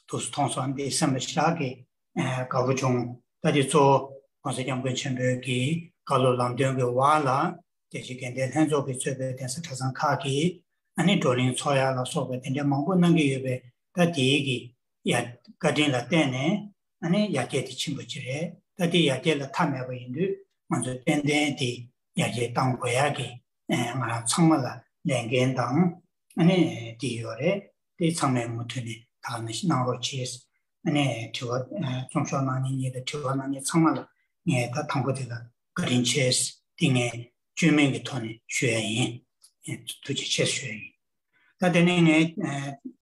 ཐུགས་སུ་མཐོང་སོང་། འདི་སེམས་ལ་ཞེ་དྲག་གི་ཨེ་དགའ་པོ་བྱུང་། ད་དེ་གཙོ་བོ་༸གོང་ས་༸སྐྱབས་མགོན་ཆེན་པོའི་གི་བཀའ་སློབ་ལམ་སྟོན་གྱི་འོག་ལ་རྒྱལ་སྤྱིའི་དགེ་ལྡན་ལྷན་ཚོགས་ཀྱིས་གཙོས་པའི་གདན་ས་གྲྭ་ཚང་ཁག་གིས་ཨ་ནི་བགྲོ་གླེང་ཚོགས་ཡག་ལ་སོགས་པའི་དེ་འདྲའི་མང་པོ་གནང་གི་ཡོད་པས། ད་དེའི་གི་ཡ་བཀའ་དྲིན་ལ་བརྟེན་ནས་ཨ་ནི་ཡར་རྒྱས་དེ་ཕྱིན་པ་ཅིག་རེད། ད་དེ་ཡར་རྒྱས་ལ་མཐའ་མེད་པ་ཡིན་དུས་ང་ཚོས་ཏན་ཏན་དེ་ཡར་རྒྱས་གཏང་དགོས་ཡག་གི་ཨེ་ང་རང་ཚང་མ་ལ་ལས་འགན་དང་ཨ་ནི་དེ་ཡོད་རེད། དེ་ཚང་མས་མུ་མཐུད་ནས་ད་ག་ནང་བཞིན་གནང་རོགས་བྱེད། ཨ་ནི་དྲི་བ་ཨ་རྩོམ་ཤོག་གནང་མཁན་གཉིས་དང་དྲི་བ་གནང་མཁན་ཚང་མ་ལ་ངས་ད་དང་པོ་དེ་ལ་བཀའ་དྲིན་ཆེ། དེ་ངས་བཅོས་མིན་གྱི་ཐོག་ནས་ཞུ་ཡ་ཡིན། ཨེ་ཐུགས་རྗེ་ཆེ་ཞུ་ཡ་ཡིན། ད་དེ་ནས་ངས་ཨ་